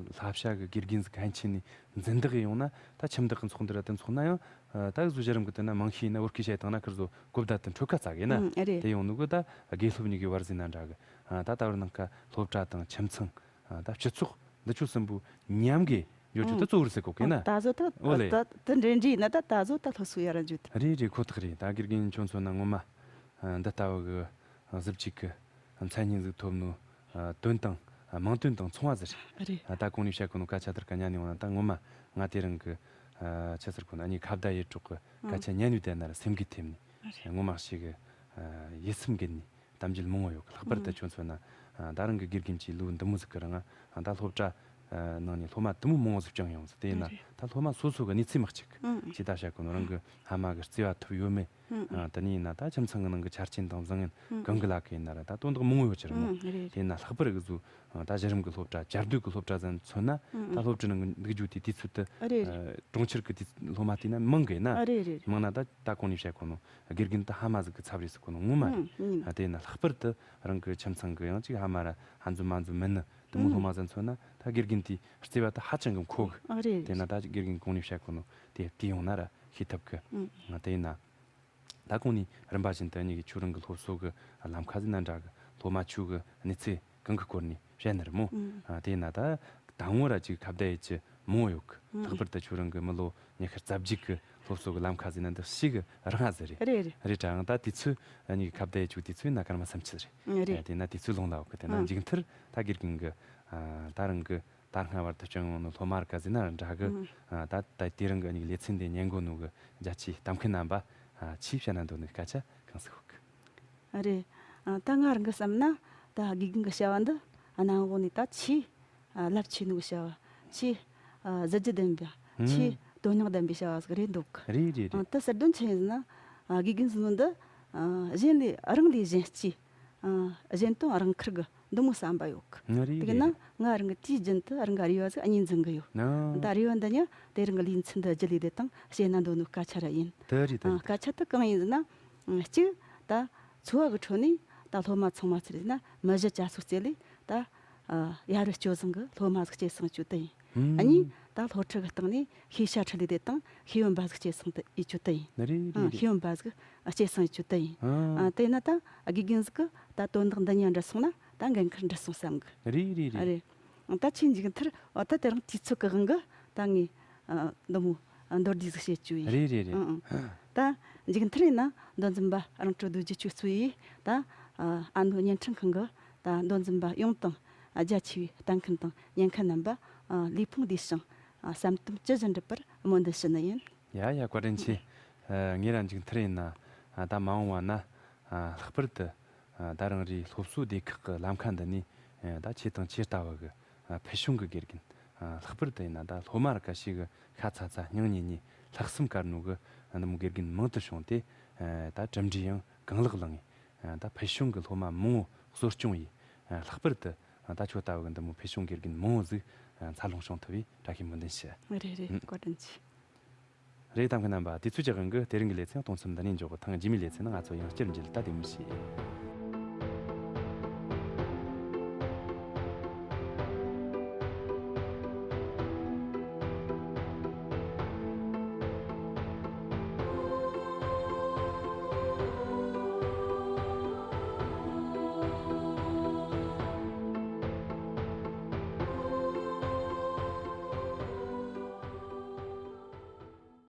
ལྷ་བྱ་གི་དགེ་རྒན་ཟིག་གན་ཆེ་ནི་འཛིན་བདག་གི་ཡོང་ན་ད་ཁྱིམ་བདག་གི་ཚོགས་འདུ་ར་དེ་ཚོགས་ན་ཡང་ད་གཟོད་གཞི་རིམ་གི་དེ་ན་མང་ཤས་ཡིན་ན་བོད་སྐད་བཤད་བཏང་ན་ཁིར་བཟོ་གོ་བརྡ་དེ་འཕྲོད་ཁ་ཚ་གི་ན། ཨ་རེད། དེ་ཡོང་ནོ་གི་ད་དགེ་སློབ་གཉིས་ཀྱི་བར་ཟིན་ན་འདྲ་གི། ཨ་ད་ད་བར་ནང་ཁ་སློབ་གྲྭ་དང་ཁྱིམ་ཚང་། ཨ་ད་སྤྱི་ཚོགས་འདི་ཆོ་གསུམ་པོ་མཉམ་གི་འགྱོ་རྒྱུ་ད་གཙོ་བོར་ཟེར་གོ་གི་ན། ད་གཟོད་ད་ཨོ་ལེ། ད་ད་འབྲེལ་འདྲིས་ཡིན་ན་ད་ད་གཟོད་ད་སློབ་གསོ་ཡར་འགྱོ་ད། རེད་རེད། ཁོ་ཐག་རེད། ད་དགེ་རྒན་ཁྱོད་མཚོན་ན་ངོ་མ་ཨ་འདི་ལྟ་བུ་གི་ཨ་གཟི་བརྗིད་གི་མཚན་སྙན་ཟིག་ཐོབ་ནོ། ཨ་དོན་དང་ཨ་མིང་དོན་དང་མཚུངས་པ་ཟིག་རེད། རེད། ཨ་ད་གོང་ནས་བཤད་གོ་ནོ་སྐད་ཆ་དེར་ཀ་ཉན་ནས་འོང་ན་ད་ངོ་མ་ང་དེ་རིང་གི་ཨ་ཆི་ཟེར་གོ་ན་ཨ་ནི་ཁ་བརྡ་ཡེ་གྲོགས་གི་སྐད་ཆ་ཉན་ནས་བསྡད་ན་ར་སེམས་འགུལ་ཐེབས་ནས། རེད། ངོ་མ་ཞིག་གི་ཨ་ཡིད་སེམས་འགུལ་ནས། གཏམ་རྒྱུད་མང་བོ་ཡོད་གི། ལྷག་པར་དུ་ཨང་། ཁྱོད་མཚོན་ན་ཨ་ད་རང་གི་དགེ་རྒན་གྱིས་ལོ་འདི་མོ་ཟིག་གི་རིང་ཨ་ད་སློབ་གྲྭ་ཨ་ནང་ནས་སློབ་མ་དུ་མོ་མང་བོ་ཟིག་བསྐྱངས་ཡོང་ཟིག་དེ་ཡིན་ན་རེད། ད་སློབ་མ་སོ་སོ་གི་གནས་ཚུལ་མི་གཅིག་ཨང་། ཅི་ལྟ་བྱ་གོ་ནོ་རང་གི་ཕ་མ་གི་བརྩེ་བ་ཐོབ་ཡོད་མེད། ཨང་། ཨ་དེ་ནས་ཡིན་ན་ད་ཁྱིམ་ཚང་གི་ནང་གི་ཆ་རྐྱེན་དང་བཟང་ངན་ཨང་། གང་གི་ལ་གི་ཡིན་ན་ར་ད་དོན་དག་མང་བོ་ཡོད་ཀྱི་རེད་མོ། ཨང་། རེད་རེད། དེ་ཡིན་ན་ལྷག་པར་གི་བཟོ་ཨ་ད་གཞི་རིམ་གི་སློབ་གྲྭ་བཅའ་སྡོད་གི་སློབ་གྲྭ་ཟིག་མཚོན་ན་ཨང་། ད་སློབ་གྲྭ་ནང་གི་འདུག་རྒྱུ་དེ་དུས་ཚོད་དུ་ཨ་རེད་རེད། ཨ་གྲོང་ཁྱེར་གི་དུས་སློབ་མ་བལྟས་ན་མང་གི་ན། ཨ་རེད་རེད། མང་ན་ད་ད་གོང་ནས་བཤད་གོ་ནོ། དགེ་རྒན་དུ་ཕ་མ་ཟིག་གི་ཚབ་རེད་ཟེར་གོ་ནོ་ངོ་མ་རེད། ཨང་། ཨང་། ཨ་དེ་ན་ལྷག་པར་དུ་རང་གི་ཁྱིམ་ཚང་གི་ཡང་ཅིག་ཕ་མ་ར་ཧ་འཛོམས་མ་འཛོམས་མིན་ནི་དུ་མོ་ཨང་། སློབ་མ་ཟིག་མཚོན་ན་ད་དགེ་རྒན་དེའི་བརྩེ་བ་དུ་ཧ་ཅང་གི་མཁོ་གི། ཨ་རེད། དེ་ན་ད་དགེ་རྒན་གོང་ནས་བཤད་གོ་ནོ་དེ་དེ་ཡོང་ན་ར་ཤེས་ཐུབ་གི། ཨང་། ཨ་དེ་ན་ད་གོང་ནས་རིམ་པ་བཞིན་དུ་ཨ་ནི་གི་ཁྱོད་རང་གི་སློབ་གསོ་གི་ལམ་ཁ་ཟིག་ན་འདྲ་གི་སློབ་མ་ཆོ་གི་གནས་ཚུལ་གང་གི་སྐོར་ནས་བཤད་ནི་རེད་མོ། ཨང་། ཨ་དེ་ན་ད་དང་བོ་ར་ཅིག་ཁ་བརྡ་ཡེད་ཀྱི་མང་བོ་ཡོད་གི། ཨང་། ལྷག་པར་དུ་ཁྱོད་རང་གི་མི་ལོ་ཉི་ཤུ་རྩ་བརྒྱད་གི་སློབ་གསོ་གི་ལམ་ཁ་ཟིན་ན་འདི་ཞིག་གི་རང་ང་ཟིག་རེད། རེད་རེད། རེད་དྲ་ཨང་། ད་དུས་ཚོད་ཨ་ནི་གི་ཁ་བརྡ་ཡེད་ཆོག་དུས་ཚོད་ན་སྐར་མ་སུམ་ཅུ་རེད། ཨང་། རེད། ཨ་དེ་ན་དུས་ཚོད་ལོང་ལ་ཡོད་གི། དེ་ན་ཨང་། མཇུག་མཐར་ད་དགེ་རྒན་གི་ཨ་ད་རང་གི་ད་སྔ་བར་དུ་བསྐྱངས་ཡོང་ནོ་སློབ་མ་ར་ག་ཟིན་ན་ར་འདྲ་གི། ཨང་། ཨ་ད་ད་དེ་རིང་གི་ཨ་ནི་གི་ལེ་ཚན་དེ་ཉན་གོ་ནོ་གི་རྒྱ་ཆེའི་ལྟ་མཁན་རྣམ་པ་ཨ་ཆེས་བཤད་ན་འདོད་ནི་སྐད་ཆ་གང་ཟིག་ཡོད་གི། རེད། ཨ་ད་ང་རང་གི་བསམ་ན་ད་དགེ་རྒན་གི་བྱ་བ་འདི་གནམ་འོག་ནས་ད་ཆེས་ཨ་རླབས་ཆེ་ནོ་གི་བྱ་བ། ཆེས་ཨ་གཟི་བརྗིད་ལྡན་པ། ཨང་། ཆེས་དོན་སྙིང་ལྡན་པའི་བྱ་བ་ཟིག་རེད་འདུག། རེད་རེད་རེད། ཨ་ད་གསར་དོན་ཆི་ཡིན་ཟེར་ན་ཨ་དགེ་རྒན་ཟེར་ནོ་འདི་ཨ་གཞན་ལས་རང་ལས་གཞན་གཅེས། ཨ་གཞན་དོན་རང་འཁུར་གི་འདི་མོ་བསམ་པ་ཡོད་གི། ཨ་རེད་དེ་གི་ན་རེད་རེད། ང་རང་གི་དུས་རྒྱུན་དུ་རང་གི་རེ་བ་ཟིག་ཨ་ནི་འཛིན་གི་ཡོད། ཨང་། ད་རེ་བ་འདི་ནི་དེ་རིང་གི་ལེ་ཚན་འདི་བརྒྱུད་ལས་དེ་དང་བཤད་ན་འདོད་ནོ་སྐད་ཆ་ར་ཡིན། དེ་རེད་དེ་ཨ་རེད། སྐད་ཆ་དེ་གང་ཡིན་ཟེར་ན། གཅིག་ད་འཚོ་བ་གི་ཁྲོད་ནས་ད་སློབ་མ་ཚང་མ་ཚུར་ཡིན་ན་མི་གཞི་བཅའ་སྲོལ་བརྩད་ལས་ད་ཨ་ཡ་རབས་སྤྱོད་བཟང་གི་སློབ་མ་ཟིག་སྐྱེད་སྲིང་བྱེད་དེ་ཡིན། ཨ་ནི་ཨང་། ད་སློབ་ཁྲིད་གི་སྟེང་ནས་ཤེས་བྱ་ཁྲིད་ལས་དེ་དང་ཤེས་ཡོན་པ་ཟིག་སྐྱེད་སྲིང་དེ་ཡེད་རྒྱུ་དེ་ཡིན། རེད་རེད་ཨང་། རེད། ཤེས་ཡོན་པ་ཟིག་སྐྱེད་སྲིང་ཡེད་རྒྱུ་དེ་ཡིན། ཨང་། ཨ་དེ་ན་ད་དགེ་རྒན་ཟིག་གི་ད་དོན་དག་འདི་གཉིས་འདྲ་སོང་ན་ད་འགན་ཁུར་འདྲ་སོང་བསམ་གི། རེད་རེད་རེད། ཨ་རེད། ད་ཆེས་མཇུག་མཐར་འོ་ད་དེ་རིང་དུས་ཚོད་གི་དབང་གིས་ད་ངས་ཨ་འདི་མོ་ཨ་མདོར་བསྡུས་ཟིག་བཤད་རྒྱུ་ཡིན། རེད་རེད་རེད། ཨང་ཨང་། ད་མཇུག་མཐར་ཡིན་ན་མདོ་འཛིན་པ་རང་གྲོལ་རྡོ་རྗེ་ཁྱོད་གཙོས་ཡིས་ད་ཨ་ཨ་མདོ་བརྙན་འཕྲིན་ཁང་གི་ད་མདོ་འཛིན་པ་ཡོངས་དང་ཨ་རྒྱ་ཆེ་བའི་ལྟ་མཁན་དང་ཉན་མཁན་རྣམ་པ་ཨ་ལུས་ཕུང་བདེ་ཞིང་ཨ་བསམ་དོན་ཇི་བཞིན་འགྲུབ་པར་སྨོན་འདུན་ཞུ་ནི་ཡིན། ཡ་ཡ་བཀའ་དྲིན་ཆེ། ཨ་ངས་ར་མཇུག་མཐར་ཡིན་ན་ཨ་ད་མ་འོངས་པ་ན་ཨ་ལྷག་པར་དུ་ཨ་ད་རང་རེའི་སློབ་གསོ་སྡེ་ཁག་གི་ལམ་ཁ་འདི་ནས་ཨ་ད་ཁྱེད་དང་ཁྱེད་ལྟ་བུ་གི་ཨ་ཕུལ་བྱུང་གི་དགེ་རྒན། ཨ་ལྷག་པར་དུ་ཡིན་ན་ད་སློབ་མ་ར་ཁ་ཤས་གི་ཤ་ཚ་ཚ་སྙིང་ཉེ་ཉེ་ལྷག་བསམ་དཀར་ནོ་གི་ཨ་འདི་མོ་དགེ་རྒན་མང་དུ་བྱུང་སྟེ། ཨ་ད་གྲུབ་འབྲས་ཡང་གང་ལེགས་བླངས་ངེ་ཨ་ད་ཕུལ་བྱུང་གི་སློབ་མ་མང་བོ་གསོ་སྐྱོང་ཡིས། ཨ་ལྷག་པར་དུ་ཨ་ད་ཁྱོད་ལྟ་བུ་གི་འདི་མོ་ཕུལ་བྱུང་དགེ་རྒན་མང་བོ་ཟིག་ཨ་འཚར་ལོངས་བྱུང་ཐུབ་པའི་བཀྲ་ཤིས་སྨོན་འདུན་ཞུ། རེད་རེད། ཨུ། བཀའ་དྲིན་ཆེ། རེད། ལྟ་མཁན་རྣམ་པ། དུས་ཚོད་ཀྱི་དབང་གིས་དེ་རིང་གི་ལེ་ཚན་གཏོང་མཚམས་འདི་ནས་འཇོག་གི། ཐེངས་རྗེས་མའི་ལེ་ཚན་ནང་ང་ཚོ་ཡང་བསྐྱར་མཇལ། ད་བདེ་མོ་བྱོས།